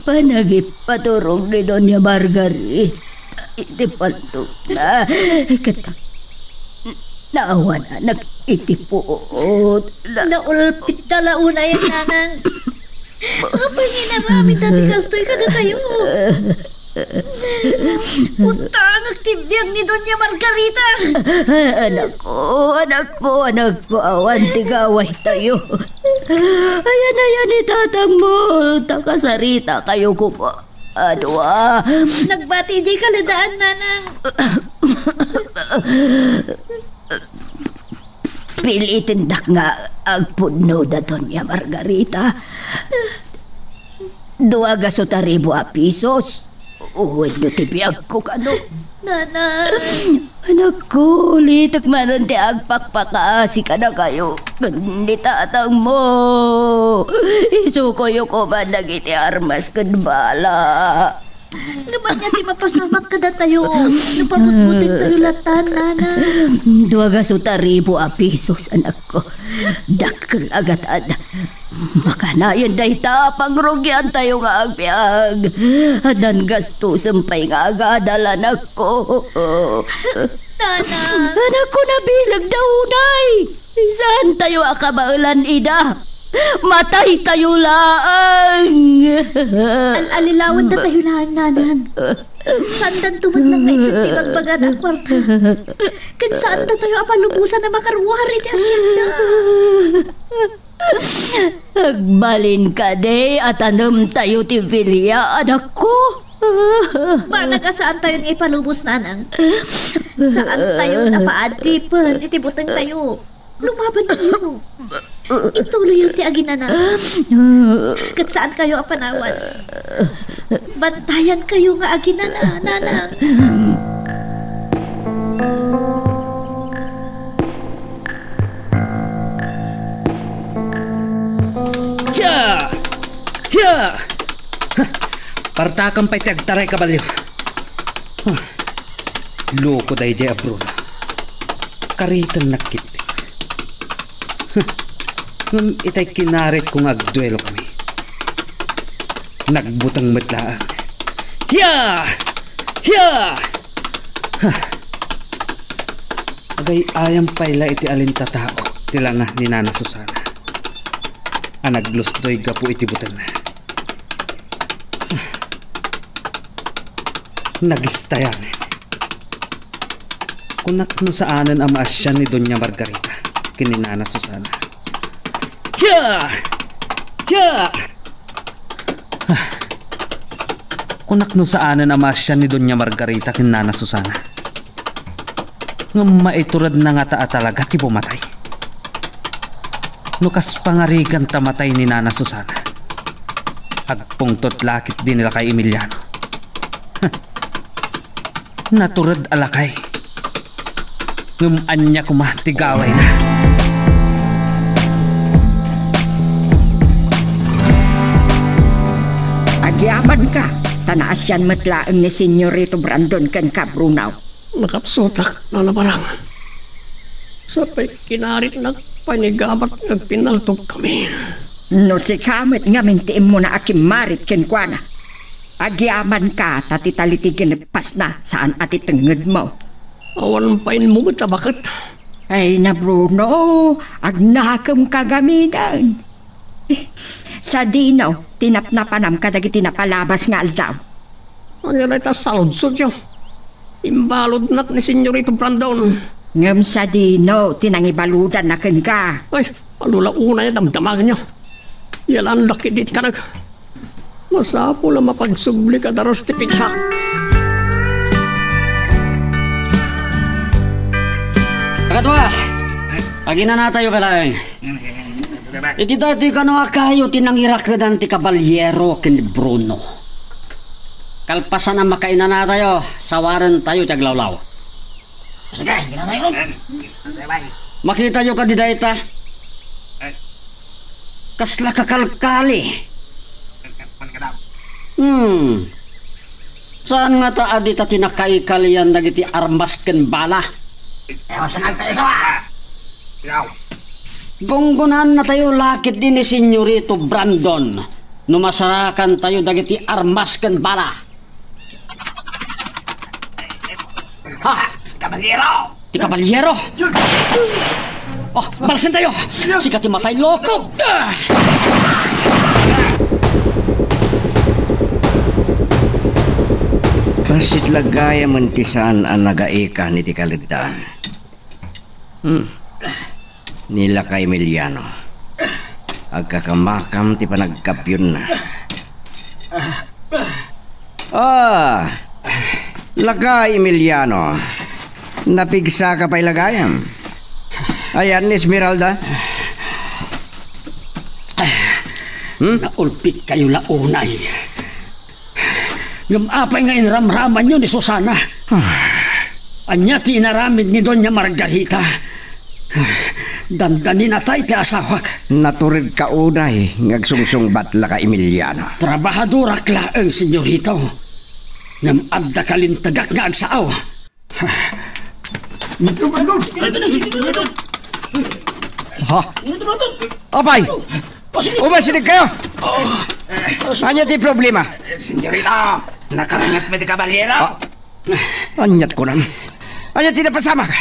panagipaturong ni Doña Margarita iti paltogna. Ket naawananak iti puot. Na- Naulpitta la unay, Nanang. Apay nga inaramidda ti kastoy kadatayo? Utangak ti biag ni Doña Margarita. Anakko, anakko, anakko, awan ti gawaytayo. Ayan-ayan ni tatangmo, ta kasarita kayo koma a dua. Nagbati diay kaladaan, Nanang. Pilitendak nga agpudno da Doña Margarita. Dua gasu ta ribu a pisos. Wenno ti biagko kano. Nanang. Anakko, ulitek manen ti agpakpakaasi kadakayo ken ni tatangmo. Isukoyo koma dagiti armas ken bala. Ngem ania ti mapasamak kadatayo no pabutbutengtayo latan, Nanang? Dua gasu ta ribu a pisos, anakko. Dakkel a gatad. Makanayon dayta a pangrugiantayo nga agbiag. Addan gastusen pay nga agadal, anakko. Nanang. Anakko, nabilegda unay. Saantayo a kabaelan ida. Mataytayo laeng. Al-allilawen datayo laeng, Nanang. Saandanto met nga iket ti bagbagaan a kuarta. Ken saandatayo a palubosan a makaruar iti hacienda. Agbalin kadi a tanemtayo ti filia, anakko? Banag a saantayo nga ipalubos, Nanang. Saantayo a paadipen iti butengtayo. Lumabankayo. Ituloyyo ti aginana. Ket saankayo a panawan. Bantayankayo nga aginana, Nanang. Hiya! Hiya! Partakan pay ti agtaray, kabalio. Loko daydiay a Bruno. Karitennak ketdi. Ngem itay kinaritko nga agduelokami. Nagbuteng met laeng. Hiya! Hiya! Huh. Agay-ayam pay la iti alintatao ti langa ni Nana Susana a naglusdoy gapu iti butengna. Huh. Nagistayan. Kunak no saanen a maasian ni Doña Margarita ken ni Nana Susana. Hiya! Hiya! Ah. Kunak no saanen a maasian ni Doña Margarita ken Nana Susana. Ngem maituredna ngata a talaga ti bumatay. No kas pangarigan ta matay ni Nana Susana, agpungtot la ketdi ni Lakay Emiliano. Natured a lakay. Ngem ania koma ti gawayna? Agyamanka, ta naasian met laeng ni Senyorito Brandon kenka, Bruno. Nakapsutak, Nana Barang. Sapay kinaritnak pay ni Gabat nga agpinnaltogkami. No sika met ngamin ti immuna a kimmarit kenkuana, agyamanka ta ti talitigen pasna saan a ti tengngedmo. Awan pay immo met a baket. Ay na, Bruno, agnakemka ngaminen. Sadino ti napnapanam kadagiti napalabas nga aldaw? Ania dayta saludsodyo? Imbaludnak ni Senyorito Brandon. Ngem sadino ti nangibaludanna kenka? Ay, adu la unay a damdamagenyo. Yalandak iti kanag. Masapul a mapagsubli kadaros ti pigsa. Kakadua, aginanatayo pay laeng. Iti daytoy kano a kayo ti nangirakedan ti kabalyero ken ni Bruno. Kalpasan a makainanatayo, sawarentayo ti aglawlaw. Sige, ginatayo. Makitayo kadi dayta? Kasla kakalkali. Hmm. Saan ngata a dita ti nakaikalian dagiti armas ken bala? Gunggonannatayo la ketdi ni Senyorito Brandon no masarakantayo dagiti armas ken bala. Ha? Kaballero! Ti kaballero! Oh, balasentayo! Sika ti matay, loko! Ah! Bassit la gayamen ti saan a nagaikan iti kaleddan. Hmm. Ni Lakay Emiliano, agkakamakam ti panagkabyonna. Ah, Lakay Emiliano, napigsaka pay la gayam. Ayan ni Esmeralda? Hmm? Naulpitkayo la unay. Ngem apay nga inramramanyo ni Susana? Ania ti inaramid ni Doña Margarita? Dandaninatay ti asawak. Naturedka unay nga agsungsungbat, Lakay Emiliano. Trabahadorak laeng, Senyorito. Ngem adda kalintegak nga agsao. Ha? Apay! Umasidegkayo! Ania ti problema? Senyorito, nakarengetmi ti kabalyero. Ah, ania't kunam? Ania ti napasamak?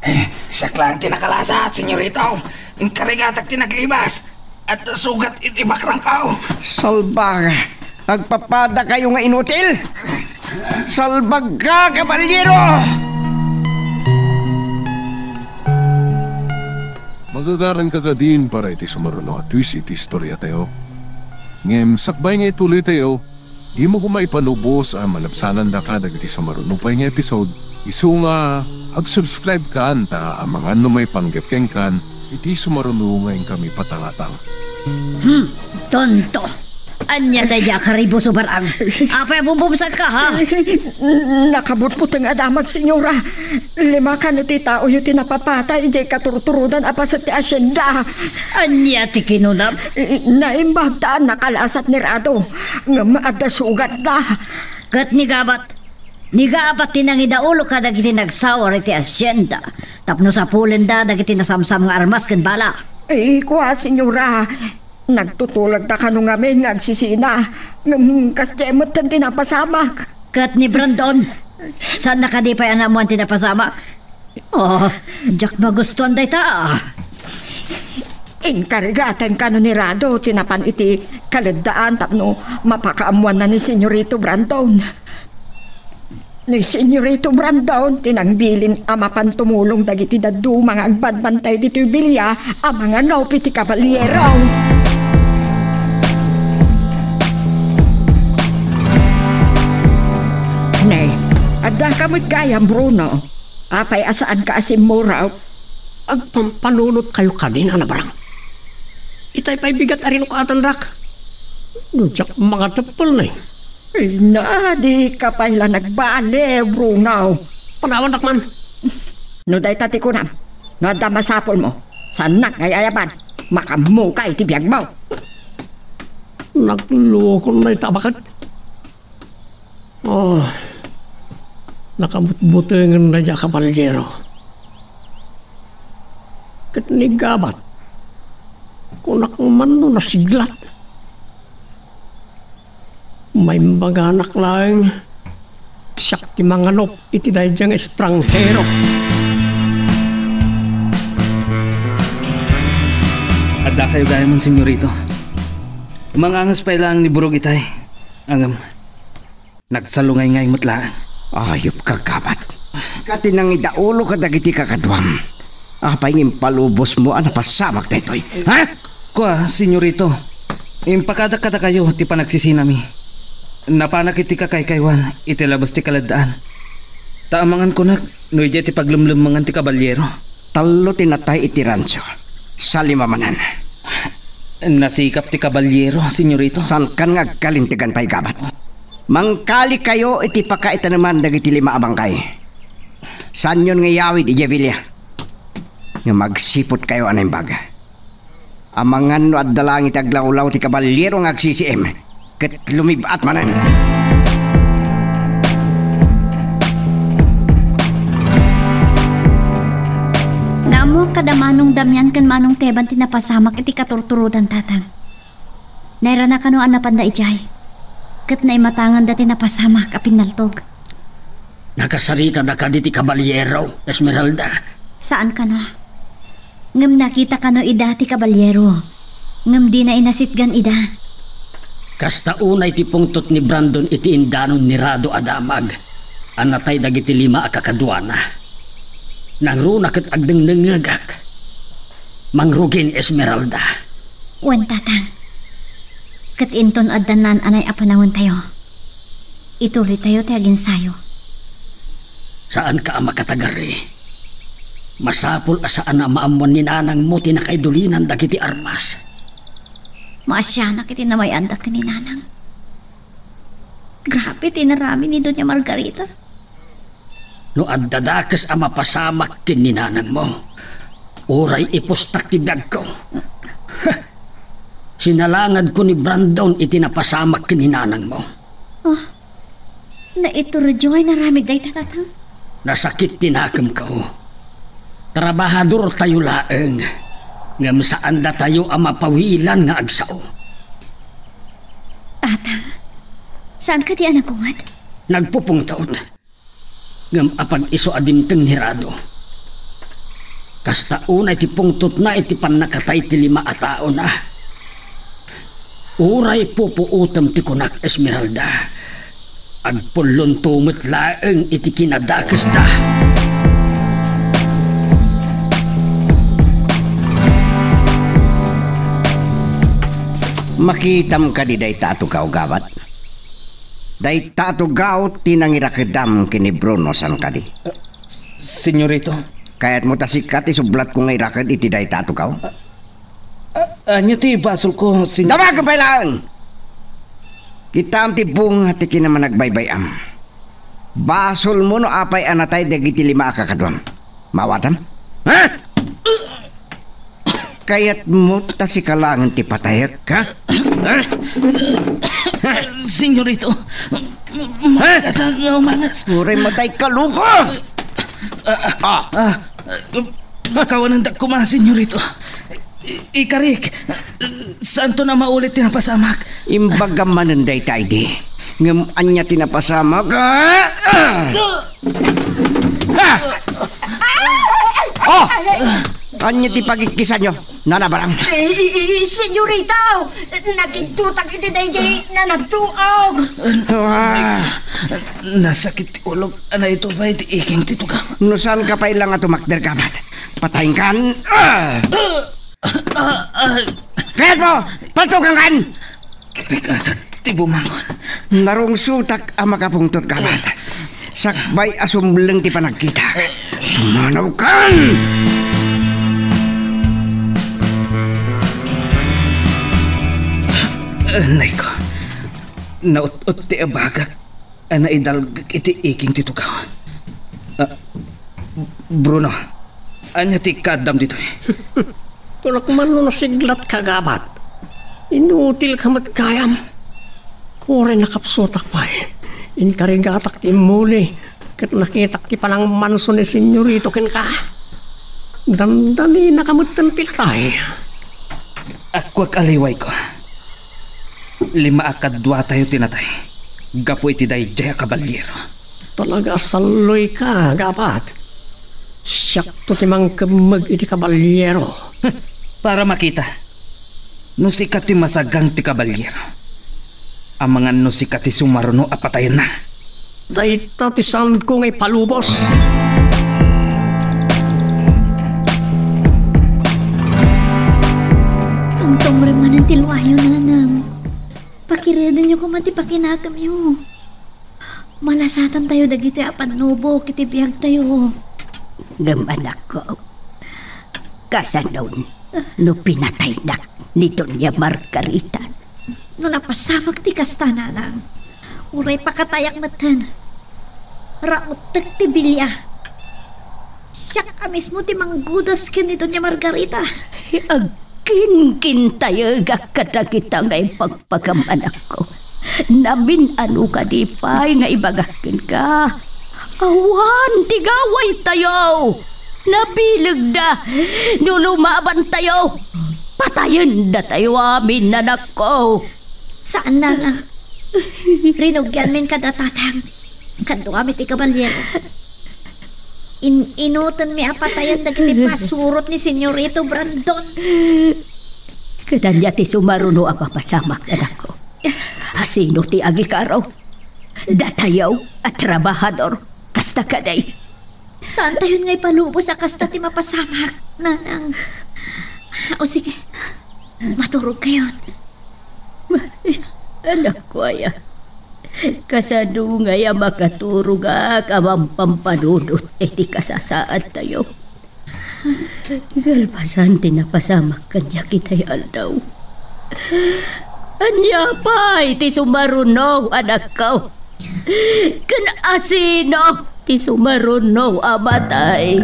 Eh, siak laeng ti nakalasat, Senyorito. Inkarigatak ti naglibas. Adda sugat iti bakrangko. Salbag, agpapadakayo nga inutil. Salbagka, kabalyero! Magagaranka kadin para iti sumaruno a twist iti istoriatayo. Ngem sakbay nga ituloytayo, dimo koma ipanubos a malabsanandaka dagiti sumaruno pay nga episode, isu nga ag-subscribe kan ta amangan no maipanggep kenkan iti sumaruno nga inkami patangatang. Hmm, tonto. Ania daydiay a karibuso, Barang? Apay a bumbumsakka, ha? Nakabutbuteng a damag, Senyora. Lima kano ti taoyo ti napapatay idiay katurturodan a paset ti asienda. Ania ti kinunam? Naimbag ta nakalasat ni Rado, ngem adda sugatna. Ket ni Gabat? Ni Gabat ti nangidaulo kadagiti nagsawar iti asienda tapno sapulenda dagiti nasamsam nga armas ken bala. Ay, kua, Senyora, nagtutulagda kano ngamin nga agsisina. Ngem kas diay metten ti napasamak. Ket ni Brandon, saanna kadi pay a naammoan ti napasamak? Oh, diak magustuan dayta. Inkarigaten kano ni Rado ti napan iti kaleddaan tapno mapakaammoanna ni Senyorito Brandon. Ni Senyorito Brandon ti nangbilin a mapan tumulong dagiti dadduma nga agbadbantay ditoy bilia a manganup iti kabaliero. Ne, addaka met gayam, Bruno. Apay a saanka a simmurot? Agpampanunotkayo kadin a nabarang. Itay pay bigat a rinukatandak. No diak mangateppel ne. Ay na, dika pay la nagbaliw, Bruno. Panawandak man. No dayta ti kunam, no adda masapulmo, saannak nga ay-ayaban, makammukay ti biagmo. Naglukon dayta a baket. Oh, nakabutbutengen dayta a kabaliero. Ket ni Gabat, kunak man no nasiglat. Maimbaganak laeng, siak ti manganup iti daydiay nga estranghero. Addakayo gayam, Senyorito. Manganges pay laeng ni Burog itay. Ngem, nagsalungayngay met laeng. Ayupka, Gabat. Ika ti nangidaulo kadagiti kakaduam. Apay nga impalubosmo a napasamak daytoy? Ha? Kua, Senyorito, impakadak kadakayo ti panagsisinami. Napanak iti kakaykaywan iti labes ti kaleddaan. Ta amangan kunak no idiay ti paglemlemmengan ti kabaliero. Tallo ti natay iti ransio. Salima manen. Nasikap ti kabaliero, Senyorito. Saankan nga agkalintegan pay, Gabat. Mangkalikayo iti pakaitaneman dagiti lima a bangkay. Saanyon nga iyawid idiay bilia. Ngem agsiputkayo a naimbag. Amangan no adda laeng iti aglawlaw ti kabaliero nga agsisiim, ket lumib-at manen. Naammoak kada Manong Damian ken Manong Teban ti napasamak iti katurturodan, Tatang. Nairana kano a napanda idiay, ket naimatanganda ti napasamak a pinnaltog. Nakasaritada kadi ti kabaliero, Esmeralda? Saan kano. Ngem nakita kano ida ti kabaliero, ngem dina inasitgan ida. Kasta unay ti pungtot ni Brandon iti indanon ni Rado a damag a natay dagiti lima a kakaduana. Nangruna ket agdengdengngegak. Mangrugin, Esmeralda. Wen, Tatang. Ket inton adda naan-anay a panawentayo, ituloytayo ti aginsayo. Saanka a makatagari. Masapul a saan a maammuan ni nanangmo ti nakaidulinan dagiti armas. Maasianak iti namay-andak ken ni nanang. Grabe ti inaramid ni Doña Margarita. No adda dakes a mapasamak ken ni nanangmo, uray ipustak ti biagko. Sinalangadko ni Brandon iti napasamak ken ni nanangmo. Ah, naiturudyo nga inaramid dayta, Tatang? Nasakit ti nakemko. Trabahadortayo laeng, ngem saandatayo a mapawilan nga agsao. Tatang, saan kadi a nagunget? Nagpupungtot. Ngem apag isu a dimteng ni Rado. Kasta unay ti pungtotna iti pannakatay ti lima a taona. Uray pupuotem ti kunak, Esmeralda. Agpullonto met laeng iti kinadakesda. Makitam kadi dayta a tugaw, Gabat? Dayta a tugaw ti nangirakedam ken ni Bruno, saan kadi? Senyorito. Kayatmo ta sika ti sublatko nga iraked iti dayta a tugaw? Ah, ania ti basolko, Senyor? Damagen pay laeng! Kitaem ti bunga ti kinamanagbay-bay-am. Basolmo no apay a natay dagiti lima a kakaduam. Maawatam? Ha? Kayatmo ta sika laengen ti patayek, ha? Senyorito, ha? Uray matay ka, loko! Ah, ah, ah, makawanendak koma, Senyorito. I-, ikarik, saanton a maulit ti napasamak. Imbagam manen dayta idi. Ngem ania ti napasamak? Ah! Ah! Oh! Ania ti pagikkisanyo, Nana Barang? Eh, eh, eh, senyorita, nakidtutak iti daydiay nanagtuaw. Ah! Nasakit ti ulok a naitubay ti iking ti tugaw. No saanka pay la nga tumakder, Gabat, patayenkan. Ah! Ah, ah. Kayatmo, pantugankan! Karigatan ti bumangon. Narungsotak a makapungtot, Gabat. Sakbay a sumleng ti panagkita. Pumanawkan! Nay ko, naut-ut ti abagak a naidalgek iti iking ti tugaw. Ah, Bruno, ania ti kaaddam ditoy? Kunak man no nasiglatka, Gabat. Inutilka met gayam. Uray nakapsutak pay. Inkarigatak ti immuli, ket nakitak ti panangmanso ni Senyorito kenka. Dandaninaka metten pay latay. Agkuak a liwayko. Lima a kaduatayo ti natay gapu iti daydiay a kabalyero. Talaga a salloyka, Gabat. Siakto ti mangkemmeg iti kabalyero. Para makita no sika ti masagang ti kabalyero. Amangan no sika ti sumaruno a patayenna. Dayta ti saanko nga ipalubos. Tumtumrem manen ti luayo, Nanang. Pakiredenyo koma ti pakinakemyo. Malasatantayo dagitoy a pannubok iti biagtayo. Ngem, anakko, kasanon no pinataynak ni Doña Margarita? No napasamak ti kasta, Nanang, uray pakatayak metten, rauttek ti bilia. Siak a mismo ti manggudas ken ni Doña Margarita. Agkinkintayegak kadagita nga impagpagam, anakko. Namin-ano kadi pay nga ibagak kenka? Awan ti gawaytayo. Nabilegda no lumabantayo. Patayendatayo amin, anakko. Saan, Nana. Rinugianmin kada tatang. Kadua met ti kabalyero. In-, inutenmi a patayen dagiti pasurot ni Senyorito Brandon. Ket ania ti sumaruno a mapasamak, anakko? Asino ti agikaro? Datayo a trabahador, kasta kadi? Saantayon nga ipalubos a kasta ti mapasamak, Nanang. O sige, maturogkayon. Anakko aya, kasano ngay a makaturogak a mampampanunot iti kasasaadtayo? Kalpasan ti napasamak kaniak itay aldaw, ania pay ti sumaruno, anakko? Ken asino ti sumaruno a matay?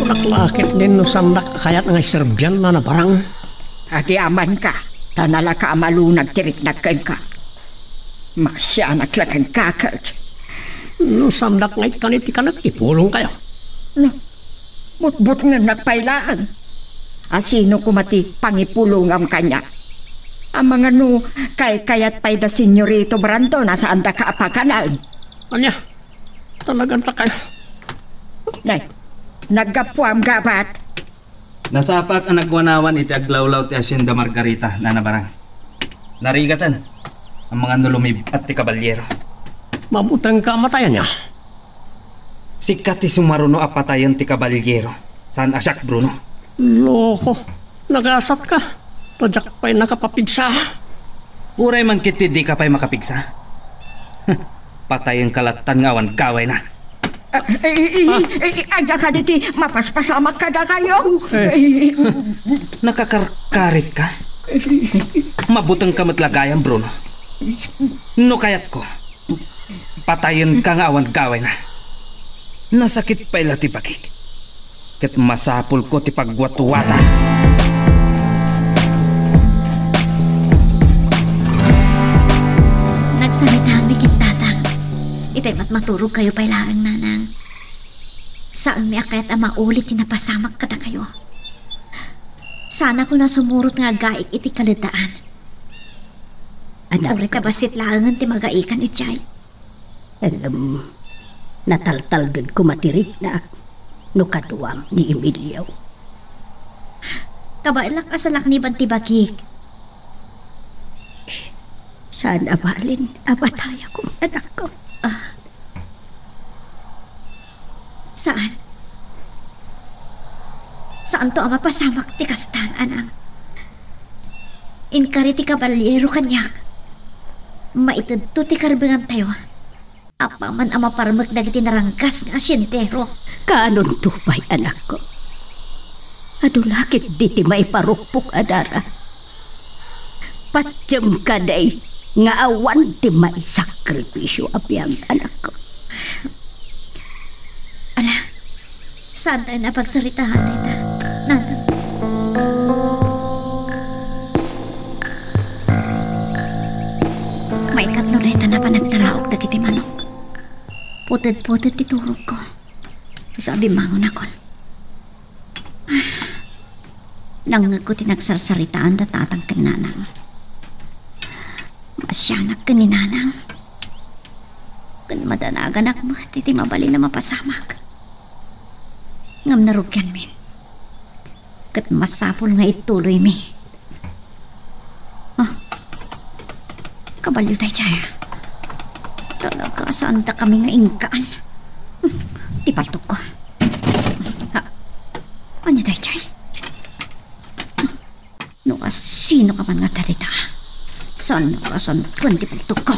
Kunak la ketdin no saandak a kayat nga iserbian, Nana Barang. Agyamankami ta nalaka a malunag ti riknak kenka. Maasianak la kenka ket. No saandak nga ikkan iti kanek, ipulongkayo. No, butbutngennak pay laeng. Asino koma ti pangipulongam kaniak? Amangan no kaykayat pay da Senyorito Brandon a saandaka a pakanen. Ania? Talagan ta kay... Nay, naggapuam, Gabat. Nasapaak a nagwanawan iti aglawlaw ti Hacienda Margarita, Nana Barang. Narigaten, amangan no lumib-at ti kabalyero. Mabutengka a matayen, ania? Sika ti sumaruno a patayen ti kabalyero, saan a siak, Bruno. Loko, nagasatka. Ta diak pay nakapapigsa. Uray man ketdi dika pay makapigsa. Patayenka lattan nga awan gawayna. Ah, eh, eh, eh, Ah. eh, eh, ania kadi ti mapaspasamak kadakayo? Eh. Eh, Nakakarkarit ka? Mabuteng ka met la gayam, Bruno. No kayatko, patayenka nga awan gawayna. Nasakit pay la ti bagik. Ket masapulko ti pagwatwatan. Nagsaritaanmi ken tatang. Itay met maturogkayo pay laeng, Nanang. Saanmi a kayat a mauli ti napasamak kadakayo. Saanakon a sumurot nga aggaik iti kaleddaan. Anak. Uray ta bassit laengen ti magaikan idiay. Ngem, nataltalged koma ti riknak no kaduam ni Emilio. Kabaelak a salakniban ti bagik. Saan a balin a matayakon, anakko. Ah. Saan? Saanto a mapasamak ti kasta, anang. Inkari ti kaballiero kaniak. Maitedto ti karbengantayo. Apaman a maparmek dagiti naranggas nga asientero. Kaanonto pay, anakko? Adu la ketdi ti maiparukpok a dara. Patiem kadi nga awan ti maisakripisio a biag, anakko. Ala, saantayo a pagsaritaan dayta, nanang. Maikatlo dayta a panagtaraok dagiti manok. Puted-puted ti turogko. Isu a bimmangonakon. Nangngegko ti nagsarsaritaan da tatang ken nanang. Maasianak ken ni nanang. Ken madanaganak met iti mabalin a mapasamak. Ngem narugianmin. Ket masapul nga ituloymi. Ah. Kabalio daydiay. Talaga, saandakami nga inkaan. Hmm, ti paltokko. Ah, ania daydiay? No kasino ka man nga tarita, saan nga saan ti paltokko?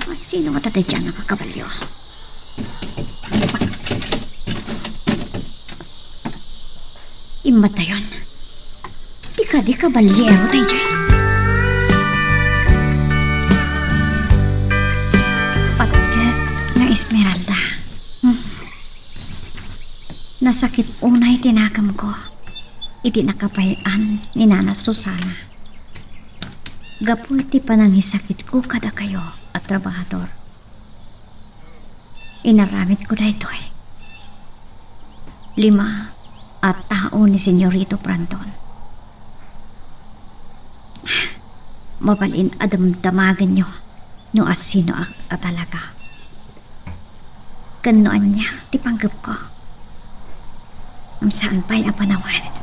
Kasino nga tadaydiay nga kakabalio? Immatayon. Ti kadi kaballiero daydiay. Patgek nga Esmeralda. Hmm. Nasakit unay ti nakemko iti nakapay-an ni Nana Susana. Gapu iti panangisakitko kadakayo a trabahador, inaramidko daytoy. Lima a tao ni Senyorito Brandon. Mabalin a damdamagenyo no asinoak a talaga. Ken no ania ti panggepko. Ngem saan pay a panawen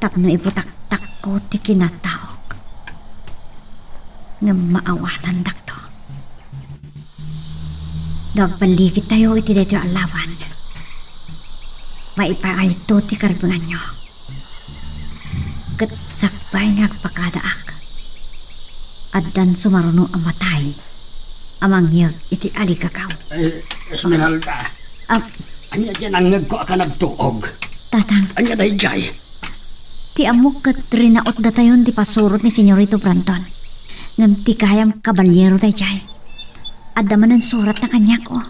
tapno ibutaktakko ti kinataok. Ngem maawatandakto. No agballigitayo iti daytoy a lawan, maipaayto ti karbenganyo. Ket sakbay nga agpakadaak, addan sumaruno a matay a mangyeg iti aligagaw. Eh, Esmeralda. Ah. Ania diay nangngegko a kanagtuog? Tatang. Ania daydiay? Ti ammok ket rinautdatayon ti pasurot ni Senyorito Brandon. Ngem ti gayam kaballiero daydiay. Adda manen suratna kaniak, o.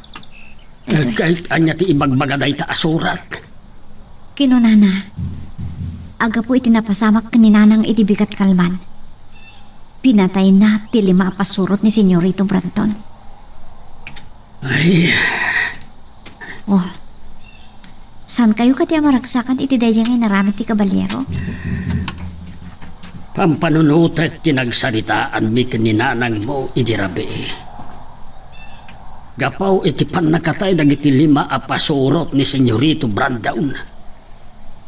Eh, ket ania ti ibagbaga dayta a surat? Kinunana, gapu iti napasamak ken ni Nanang iti bigat kalman, pinatayna ti lima a pasurot ni Senyorito Brandon. Ay. O. Saankayo kadi a maragsakan iti daydiay nga inaramid ti kaballiero? Pampanunotek ti nagsaritaanmi ken ni nanangmo idi rabii. Gapu iti pannakatay dagiti lima a pasurot ni Senyorito Brandon,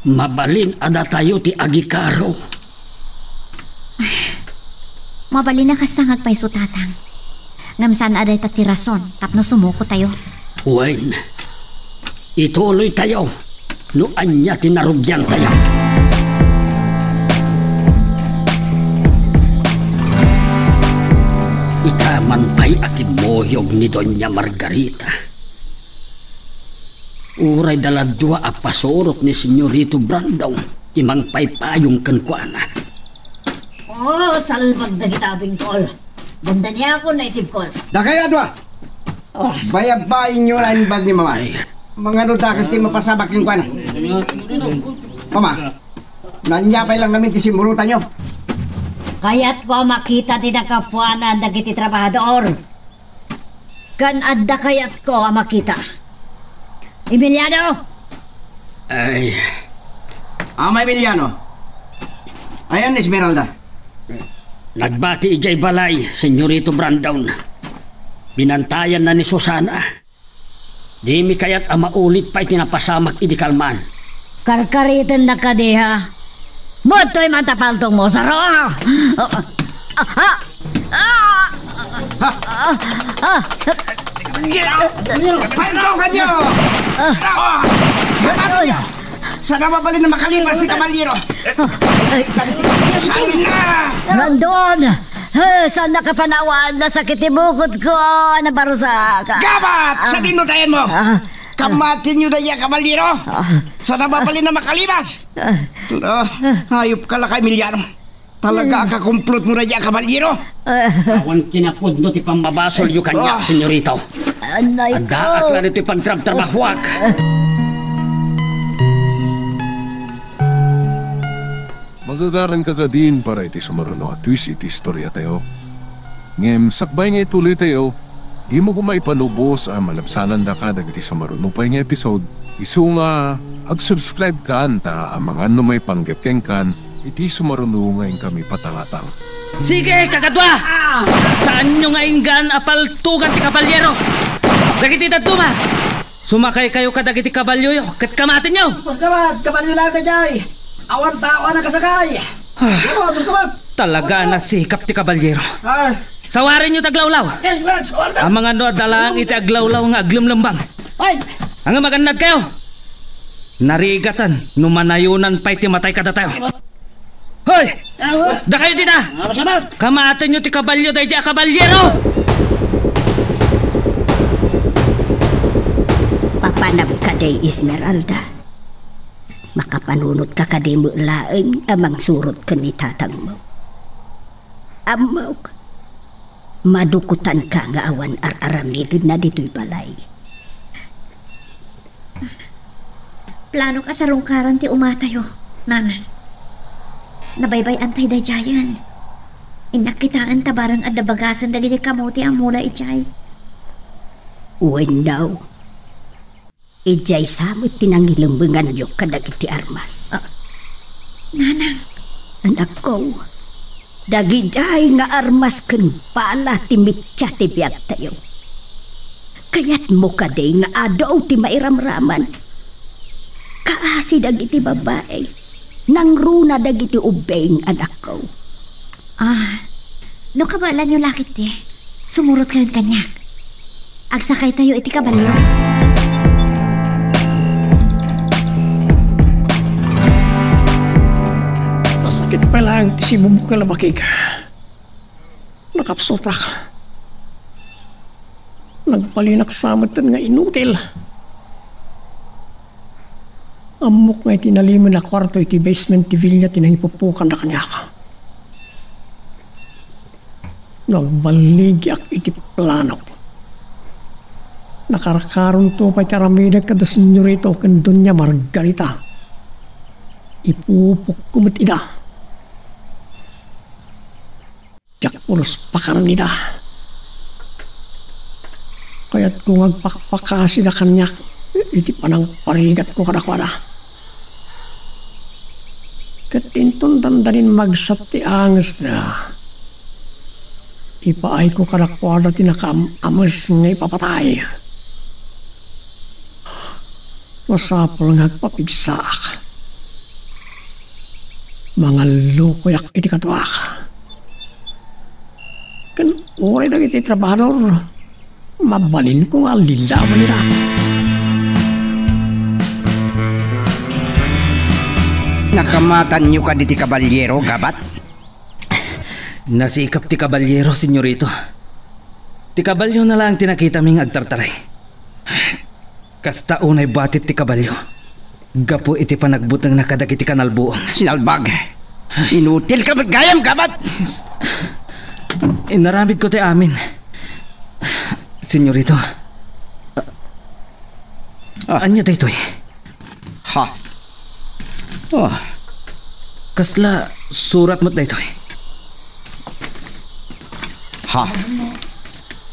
mabalin a datayo ti agikaro. Mabalin a kasta nga agpayso, Tatang. Ngem saan a dayta ti rason tapno sumukotayo. Wen, ituloytayo no ania ti narugiantayo. Ita man pay a kimmuyog ni Doña Margarita. Uray dala dua a pasurot ni Senyorito Brandon ti mangpaypayong kenkuana. O, salbag dagita a bingkol. Dandaniakon, Native Col. Dakayo a dua! O. Bayabbainyo nga imbag ni Mama. Ay. Mangano dakes ti mapasamak kenkuana? Mama, ania pay lang ngamin ti simmurotanyo? Kayatko a makita ti nakapuanan dagiti trabahador. Ngem adda kayatko a makita. Emiliano! Ay. Ama Emiliano. Ayan, Esmeralda. Nagbati idiay balay, Senyorito Brandon. Binantayanna ni Susana. Dimi kayat a maulit pay ti napasamak idi kalman. Karkaritennak kadi, ha? Butoy man ta paltongmo, saro! Ah! Ah! Ah! Ah! Ah! Paltonganyo! Ah! Saan na mabalin a makalipas ti kabalyero? Ay, Brandon! Eh, saan nakapanawan? Nasakit ti bukod ko. Nabarusak. Gabat! Ah. Sadin no tayan mo? Ah. Kamatinyo daydi a kabalyero? Ah. Saan na mabalin a makalipas? Ah. Ah, hayop ka la, Emiliano. Talaga a kakumplot mo daydi a kabalyero? Ah. Awan kinapudno ti pammabasolyo kaniak, Senyorito. Anay ko. Addaak la ditoy pagtrabtrabahoak. Magagaranka kadin para iti sumaruno a twist iti istoriatayo. Ngem sakbay nga ituloytayo, dimo koma ipanubos a malabsanandaka dagiti sumaruno pay nga episode, isu nga ag-subscribe kan ta amangan no maipanggep kenkan iti sumaruno nga inkami patangatang. Sige, kakadua! Saanyo nga inggan a paltogan ti kabalyero? Dagiti dadduma! Sumakaykayo kadagiti kabalyoyo ket kamatenyo! Pagkamat, kabalyo lang daydiay! Awan tao a nakasakay! Ah, ano, pagkamat! Talaga a nasikap ti kabalyero. Ah. Sawarenyo ti aglawlaw! Yes, yes, order! Amangan no adda laeng iti aglawlaw nga aglemlembang. Ay! Ania, agannadkayo? Narigaten no manayonan pay ti matay kadatayo. Hoy! Awa! Dakayo dita! Awa, sabat! Kamatenyo ti kabalyo daydi a kabalyero! Papanam kadi, Esmeralda? Makapanunotka kadi met laeng a mangsurot ken ni tatangmo? Ammok, madukotanka nga awan ar-aramidenna ditoy balay. Planok a sarungkaran ti umatayo, Nanang. Nabaybay-antay daydiayen. Innak kitaen ta bareng adda bagasen dagiti kamote a mula idiay. Wenno, idiay sa met ti nangilemmenganyo kadagiti armas. Ah, Nanang. Anakko, dagidiay nga armas ken bala ti mitsa ti biagtayo. Kayatmo kadi nga adu ti mairamraman? Kaasi dagiti babai, nangruna dagiti ubbing, anakko. Ah, no kabaelanyo la ketdi, sumurotkayon kaniak. Agsakaytayo iti kabalyo. Masakit pay laeng ti sibubukel a bakig. Nakapsutak. Nagbalinak sa metten nga inutil. Ammok nga iti nalimed a kuarto iti basement ti villa ti nangipupukanda kaniak. No agballigiak iti planok, nakarkaronto pay ti aramidek kada Senyorito ken Doña Margarita. Ipupokko met ida. Diak pulos pakanen ida. Kayatko nga agpakpakasida kaniak iti panangparigatko kadakuada. Ket inton dandanin magsat ti angesda, ipaayko kadakuada ti nakaam-ames nga ipapatay. Masapul nga agpapigsaak. Mangallukoyak iti kaduak. Ken uray dagiti trabahador, mabalinko nga allilawen ida. Nakamatanyo kadi ti kabalyero, gabat? Nasikap ti kabalyero, senyorito. Ti kabalyona laeng ti nakitami nga agtartaray. Kasta unay batit ti kabalyo gapu iti panagbutengna kadagiti kanalbuong. Sinalbag! Inutilka met gayam, gabat! Inaramidko ti amin, senyorito. Ah. Ania daytoy? Ha? Oh. Kasla surat met daytoy? Ha?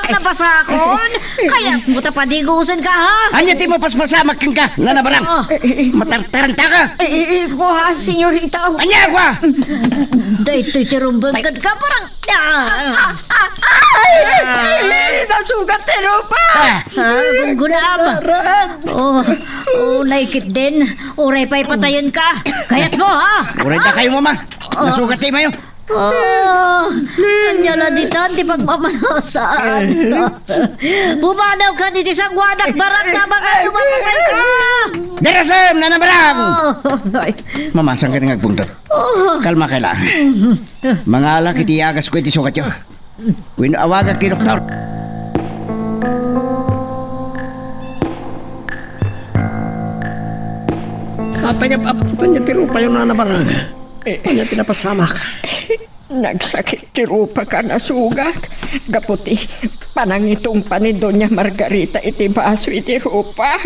Barak na basakon? Kayatmo ta padigosenka, ha? Ania ti mapaspasamak kenka, Nana Barang? Oh. Matartarantaka? Eh, eh, eh, kua, senyorita. Ania kua? Daytoy ti rumbeng ket ka, parang, ah. Ay, ay, nasugat ti rupak. Ah. Ah, gunggunam. Oh, oh, naikit din. Uray pay patayenka. Kayatmo, ha? Uray dakayo, Mama. Oh. Nasugat ti imayo. Oh, ania la ditan ti pagmamanasaan. Pumadawka ditoy sanguanak, Barang, ta baka dumapatayka. Darasem, Nana Barang! Oh, ay. Mama, saan ka nga agpungtot? Oh. Kalmaka la. Mangalak iti iyagas ko iti sugatyo. Wenno awagak ti doktor. Apay nga ap-, aptan ti rupayo, Nana Barang? Eh. Ania ti napasamak? Nagsakit ti rupak a nasugat gapu ti panangitungpa ni Doña Margarita iti baso iti rupak.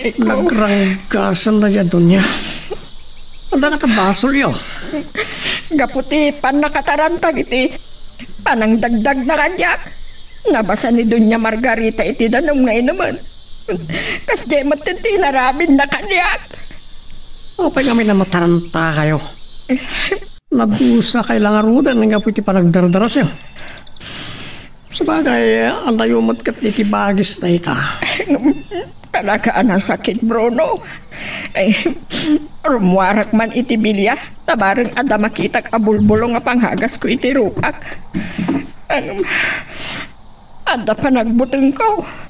Ikaw. Nagranggasan dayta, Doña. Adda ngata basoyo? Gapu ti pannakatarantag iti panangdagdagna kaniak, nabasa ni Doña Margarita iti danum nga inumen. Kasdiay met ti inarabidna kaniak. Apay ngamin a matarantakayo? Nadusakay la ngaruden gapu iti panagdardarasyo. Sabagay, adayo met ket iti bagis dayta. Talaga a nasakit, Bruno. Ay, rummuarak man iti bilia, ta bareng adda makitak a bulbulong a pangagasko iti rupak. Ang, adda panagbutengko.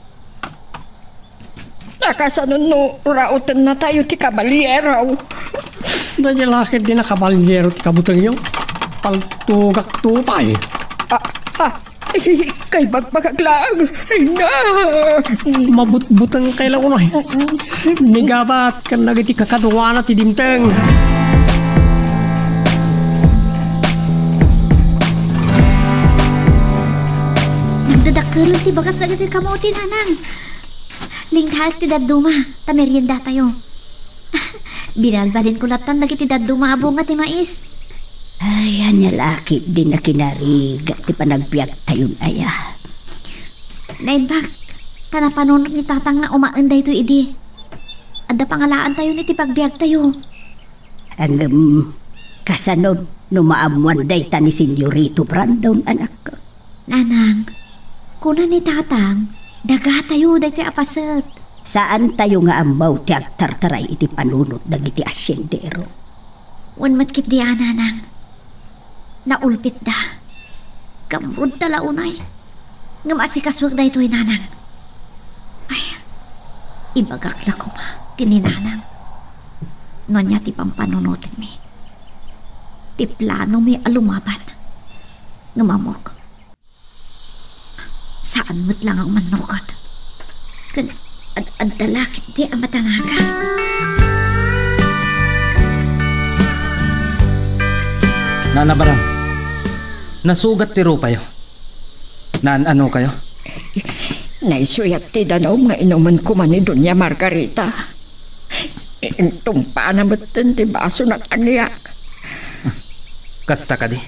Nakasano no rautennatayo ti kabalyero? Daydi la ketdi a kabalyero ti kabutengyo? Paltugakto pay. Ah, ah, kaibagbagak laeng, Reyna. Mabutbutengkay la unay. Ni Gabat ken dagiti kakaduana ti dimteng. Nagdadakkel ti bagas dagiti kamote, Nanang. Linggaek ti dadduma, ta meriendatayo. Binalbalinko lattan dagiti dadduma a bunga ti mais. Ay, ania la ketdi a kinarigat ti panagbiagtayon aya? Naimbag, ta napanunot ni Tatang nga umaen daytoy idi. Adda pangalaantayon iti pagbiagtayo. Ngem, kasano no maammoan dayta ni Senyorito Brandon, anakko? Nanang, kuna ni Tatang, dagatayo daytoy a paset. Saantayo nga ammo ti agtartaray iti panunot dagiti asiendero. Wen met ketdi a, Nanang. Naulpitda. Kamrudda la unay. Ngem asikasuek daytoy, Nanang. Ay, ibagak la koma ken ni Nanang no ania ti pampanunotenmi. Ti planomi a lumaban. Ngem ammok, saan met la nga umannukot. Ken ad-, adda la ketdi a matanagan. Nana Barang, nasugat ti rupayo. Naan-anokayo? Naisuyat ti danum nga inumen koma ni Doña Margarita. Intumpana metten ti basona kaniak. Kasta kadi?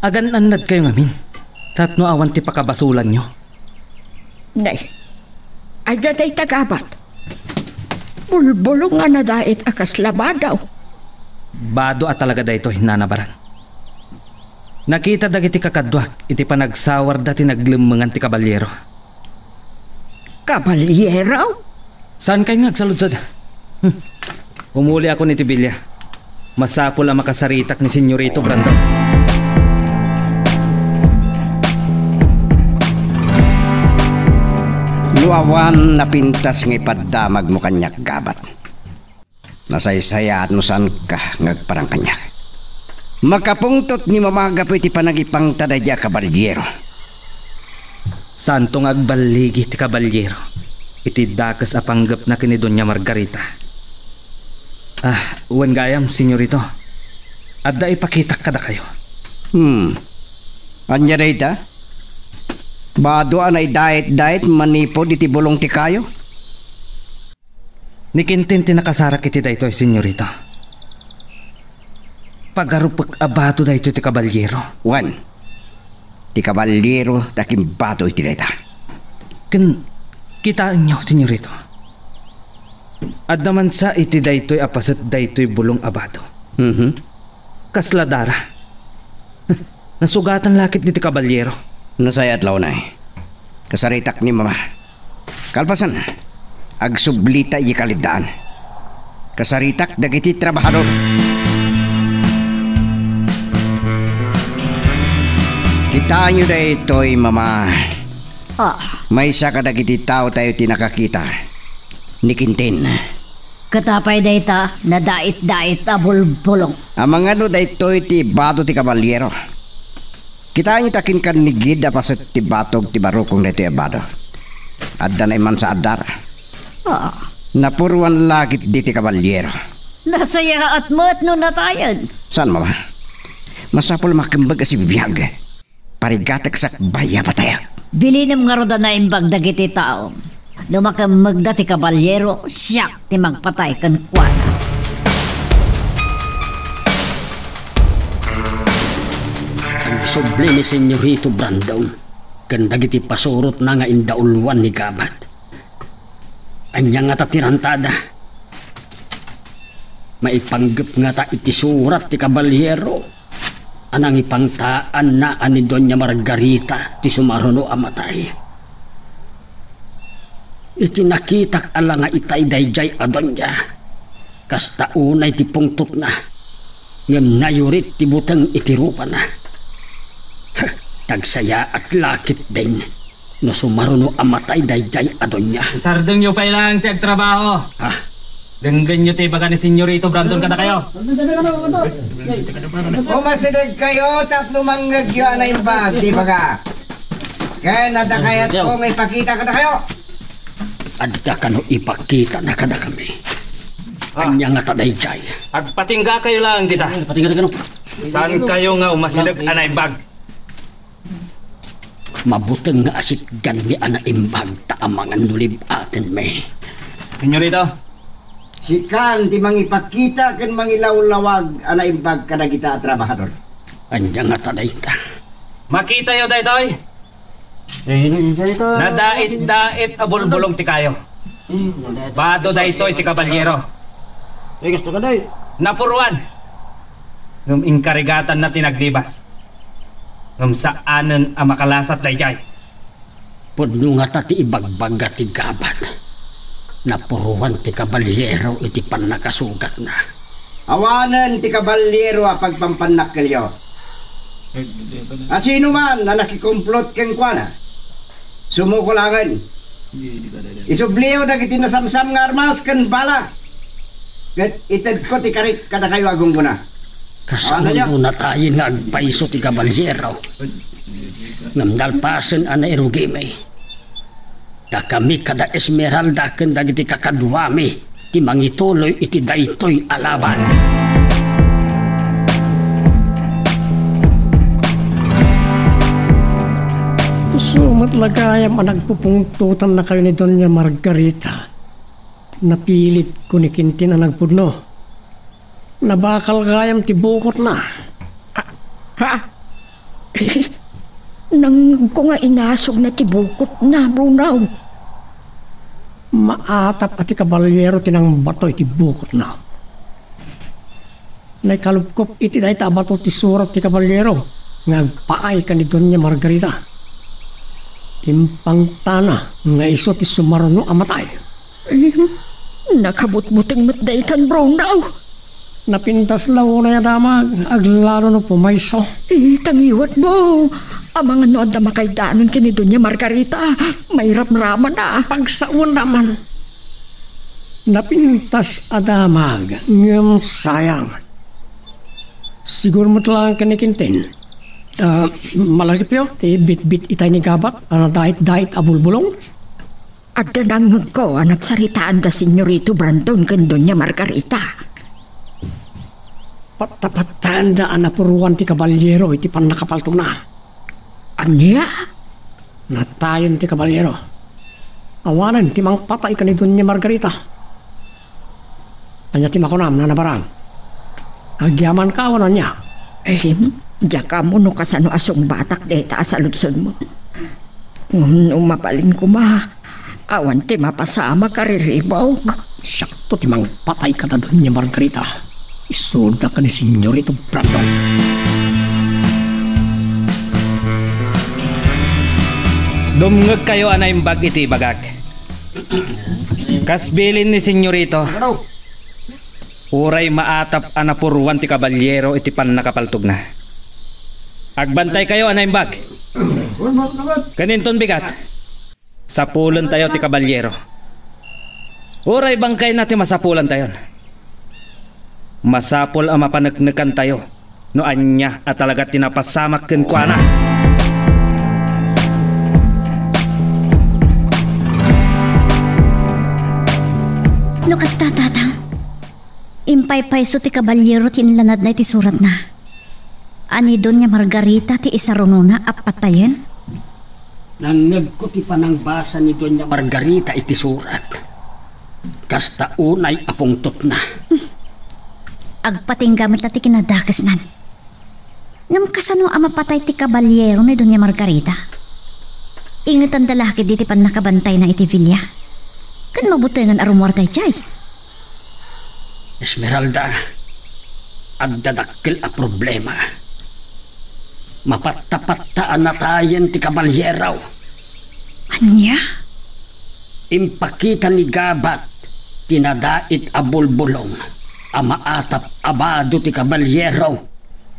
Agan-annadkayo ngamin tapno awan ti pakabasolanyo. Nay, adda dayta Gabat. Bulbulong a nadait a kasla bado. Bado a talaga daytoy, Nana Baran. Nakita dagiti kakaduak iti panagsawarda ti naglemmengan ti kabalyero. Kabalyero? Saankay nga agsaludsod? Hmm. Umuliakon iti bilia. Masapul a makasaritak ni Senyorito Brandon. No awan napintas nga ipaddamagmo kaniak, Gabat, nasaysayaat no saanka nga agparang kaniak. Makapungtot ni Mama gapu iti panagipangta daydiay a kabalyero. Saanto nga agballigi ti kabalyero iti dakes a panggepna ken ni Doña Margarita. Ah, wen gayam, Senyorito. Adda ipakitak kadakayo. Hmm. Ania dayta? Bado a naidait-dait manipud iti bulong ti kayo? Ni Quintin ti nakasarak iti daytoy, Senyorito. Pagarupek a bado daytoy ti kabalyero. Wen, ti kabalyero ti akinbado iti dayta. Ken kitaenyo, Senyorito. Adda man sa iti daytoy a paset daytoy bulong a bado. Mhm. Kasla dara. Nasugatan la ketdi ti kabalyero. Nasayaat la unay. Kasaritak ni Mama. Kalpasanna, agsublita idiay kaliddaan. Kasaritak dagiti trabahador. Kitaenyo daytoy, Mama. Ah. Maysa kadagiti taotayo ti nakakita ni Quintin. Ket apay dayta, nadait-dait a bulbulong? Amangan no daytoy ti bado ti kabalyero. Kitaenyo ta kinkannigid a paset ti batog ti barukong daytoy a bado. Adda naimmansa a dara. Ah. Napuruan la ketdi ti kabalyero. Nasayaat met no natayen. Saan, Mama? Masapul a makemmeg a sibibiag. Parigatek sakbay a patayak. Bilinem ngarud a naimbag dagiti taom. No makemmegda ti kabalyero, siak ti mangpatay kenkuana. Agsubli ni Senyorito Brandon ken dagiti pasurotna nga indauluan ni Gabat. Ania ngata ti rantada? Maipanggep ngata iti surat ti kabalyero a nangipangtaanna a ni Doña Margarita ti sumaruno a matay? Iti nakitak a la nga itay daydiay a doña, kasta unay ti pungtotna, ngem nayurit ti buteng iti rupana. Nagsayaat la ketdin no sumaruno a matay daydiay a doña. Isardengyo pay laeng ti agtrabaho. Ah. Denggenyo ti ibaga ni Senyorito Brandon kadakayo. Umasidegkayo tapno mangngegyo a naimbag ti ibaga. Ken adda kayatko nga ipakita kadakayo. Adda kano ipakitana kadakami? Ah. Ania ngata daydiay? Agpatinggakayo laeng dita. Agpatingga kano? Saankayo nga umasideg a naimbag? Mabuteng nga asitganmi a naimbag ta amangan no lib-atenmi. Senyorito. Sikan ti mangipakita ken mangilawlawag a naimbag kadagita a trabahador. Ania ngata dayta? Makitayo daytoy? Eh, ino, ino, ino? Nadait-dait a bulbulong ti kayo. Eh, nadait-dait. Bado daytoy ti kabalyero. Eh, gusto ka, day? Napuruan. Ngem inkarigatanna ti naglibas. Ngem saanen a makalasat daydiay. Pudno ngata ti ibagbaga ti Gabat. Napuruan ti kabalyero iti pannakasugatna. Awanen ti kabalyero a pagpampannakkelyo. Asinoman a nakikomplot kenkuana, sumuko laengen. Isubliyo dagiti nasamsam nga armas ken bala, ket itedko ti karik kadakayo a gunggona. Kasano natayen nga agpayso ti kabalyero? Ngem nalpasen a nairugimi. Ta kami kada Esmeralda ken dagiti kakaduami ti mangituloy iti daytoy a laban. Isu met la gayam a nagpupungtotannakayo ni Doña Margarita. Napilitko ni Quintin a nagpudno. Nabakal gayam ti bukotna. Ah, ha? Nangngegko nga inasugna ti bukotna, Bruno. Maatap a ti kabalyero ti nangbato iti bukotna. Naikalupkop iti dayta a bato ti surat ti kabalyero nga agpaay ken ni Doña Margarita. Impangtana nga isu ti sumaruno a matay. Em, nakabutbuteng met daytan, Bruno. Napintas la unay a damag, aglalo no pumayso. Eh, tangiwat mo. Amangan no adda makaidanon ken ni Doña Margarita, mairamramana. Pagsaonda man. Napintas a damag, ngem sayang. Siguro met laeng ken ni Quintin. Ah, malagipyo ti bitbit itay ni Gabat a nadait-dait a bulbulong? Adda nangngegko a nagsaritaan da Senyorito Brandon ken Doña Margarita. Pattapattaenda a napuruan ti kabalyero iti pannakapaltogna. Ania? Natayen ti kabalyero. Awanen ti mangpatay ken ni Doña Margarita. Ania ti makunam, Nana Barang? Agyamanka awan ania? Em, diak ammo no kasano a sungbatak dayta a saludsodmo. Ngem no mabalin koma, awan ti mapasamak a riribuk. Siakto ti mangpatay kada Doña Margarita. Isuda ken ni Senyorito Brandon. Dumngegkayo a naimbag iti ibagak. Kas bilin ni Senyorito, uray maatap a napuruan ti kabalyero iti pannakapaltogna. Agbantaykayo a naimbag. Ken inton bigat, sapulentayo ti kabalyero. Uray bangkayna ti masapulantayon. Masapul a mapaneknekantayo no ania a talaga ti napasamak kenkuana. No kasta, Tatang, impaypayso ti kabalyero ti inlanadna iti suratna a ni Doña Margarita ti isarunona a patayen? Nangngegko ti panangbasa ni Doña Margarita iti surat. Kasta unay a pungtotna. Agpatingga met la ti kinadakesnan. Ngem kasano a mapatay ti kabalyero ni Doña Margarita? Ingetanda la ketdi ti pannakabantayna iti villa. Ken mabutengen a rummuar daydiay. Esmeralda, adda dakkel a problema. Mapattapatta a natayen ti kabalyero. Ania? Impakita ni Gabat ti nadait a bulbulong a maatap a bado ti kabalyero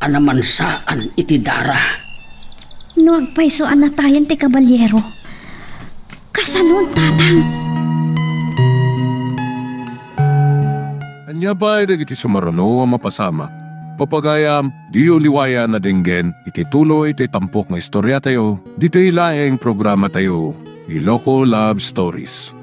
a namansaan iti dara. No agpayso a natayen ti kabalyero, kasano, Tatang? Ania pay dagiti sumaruno a mapasamak? Papagayam, diyo liwayan a denggen iti tuloy ti tampok nga istoriatayo, ditoy laeng programatayo, Iloko Love Stories.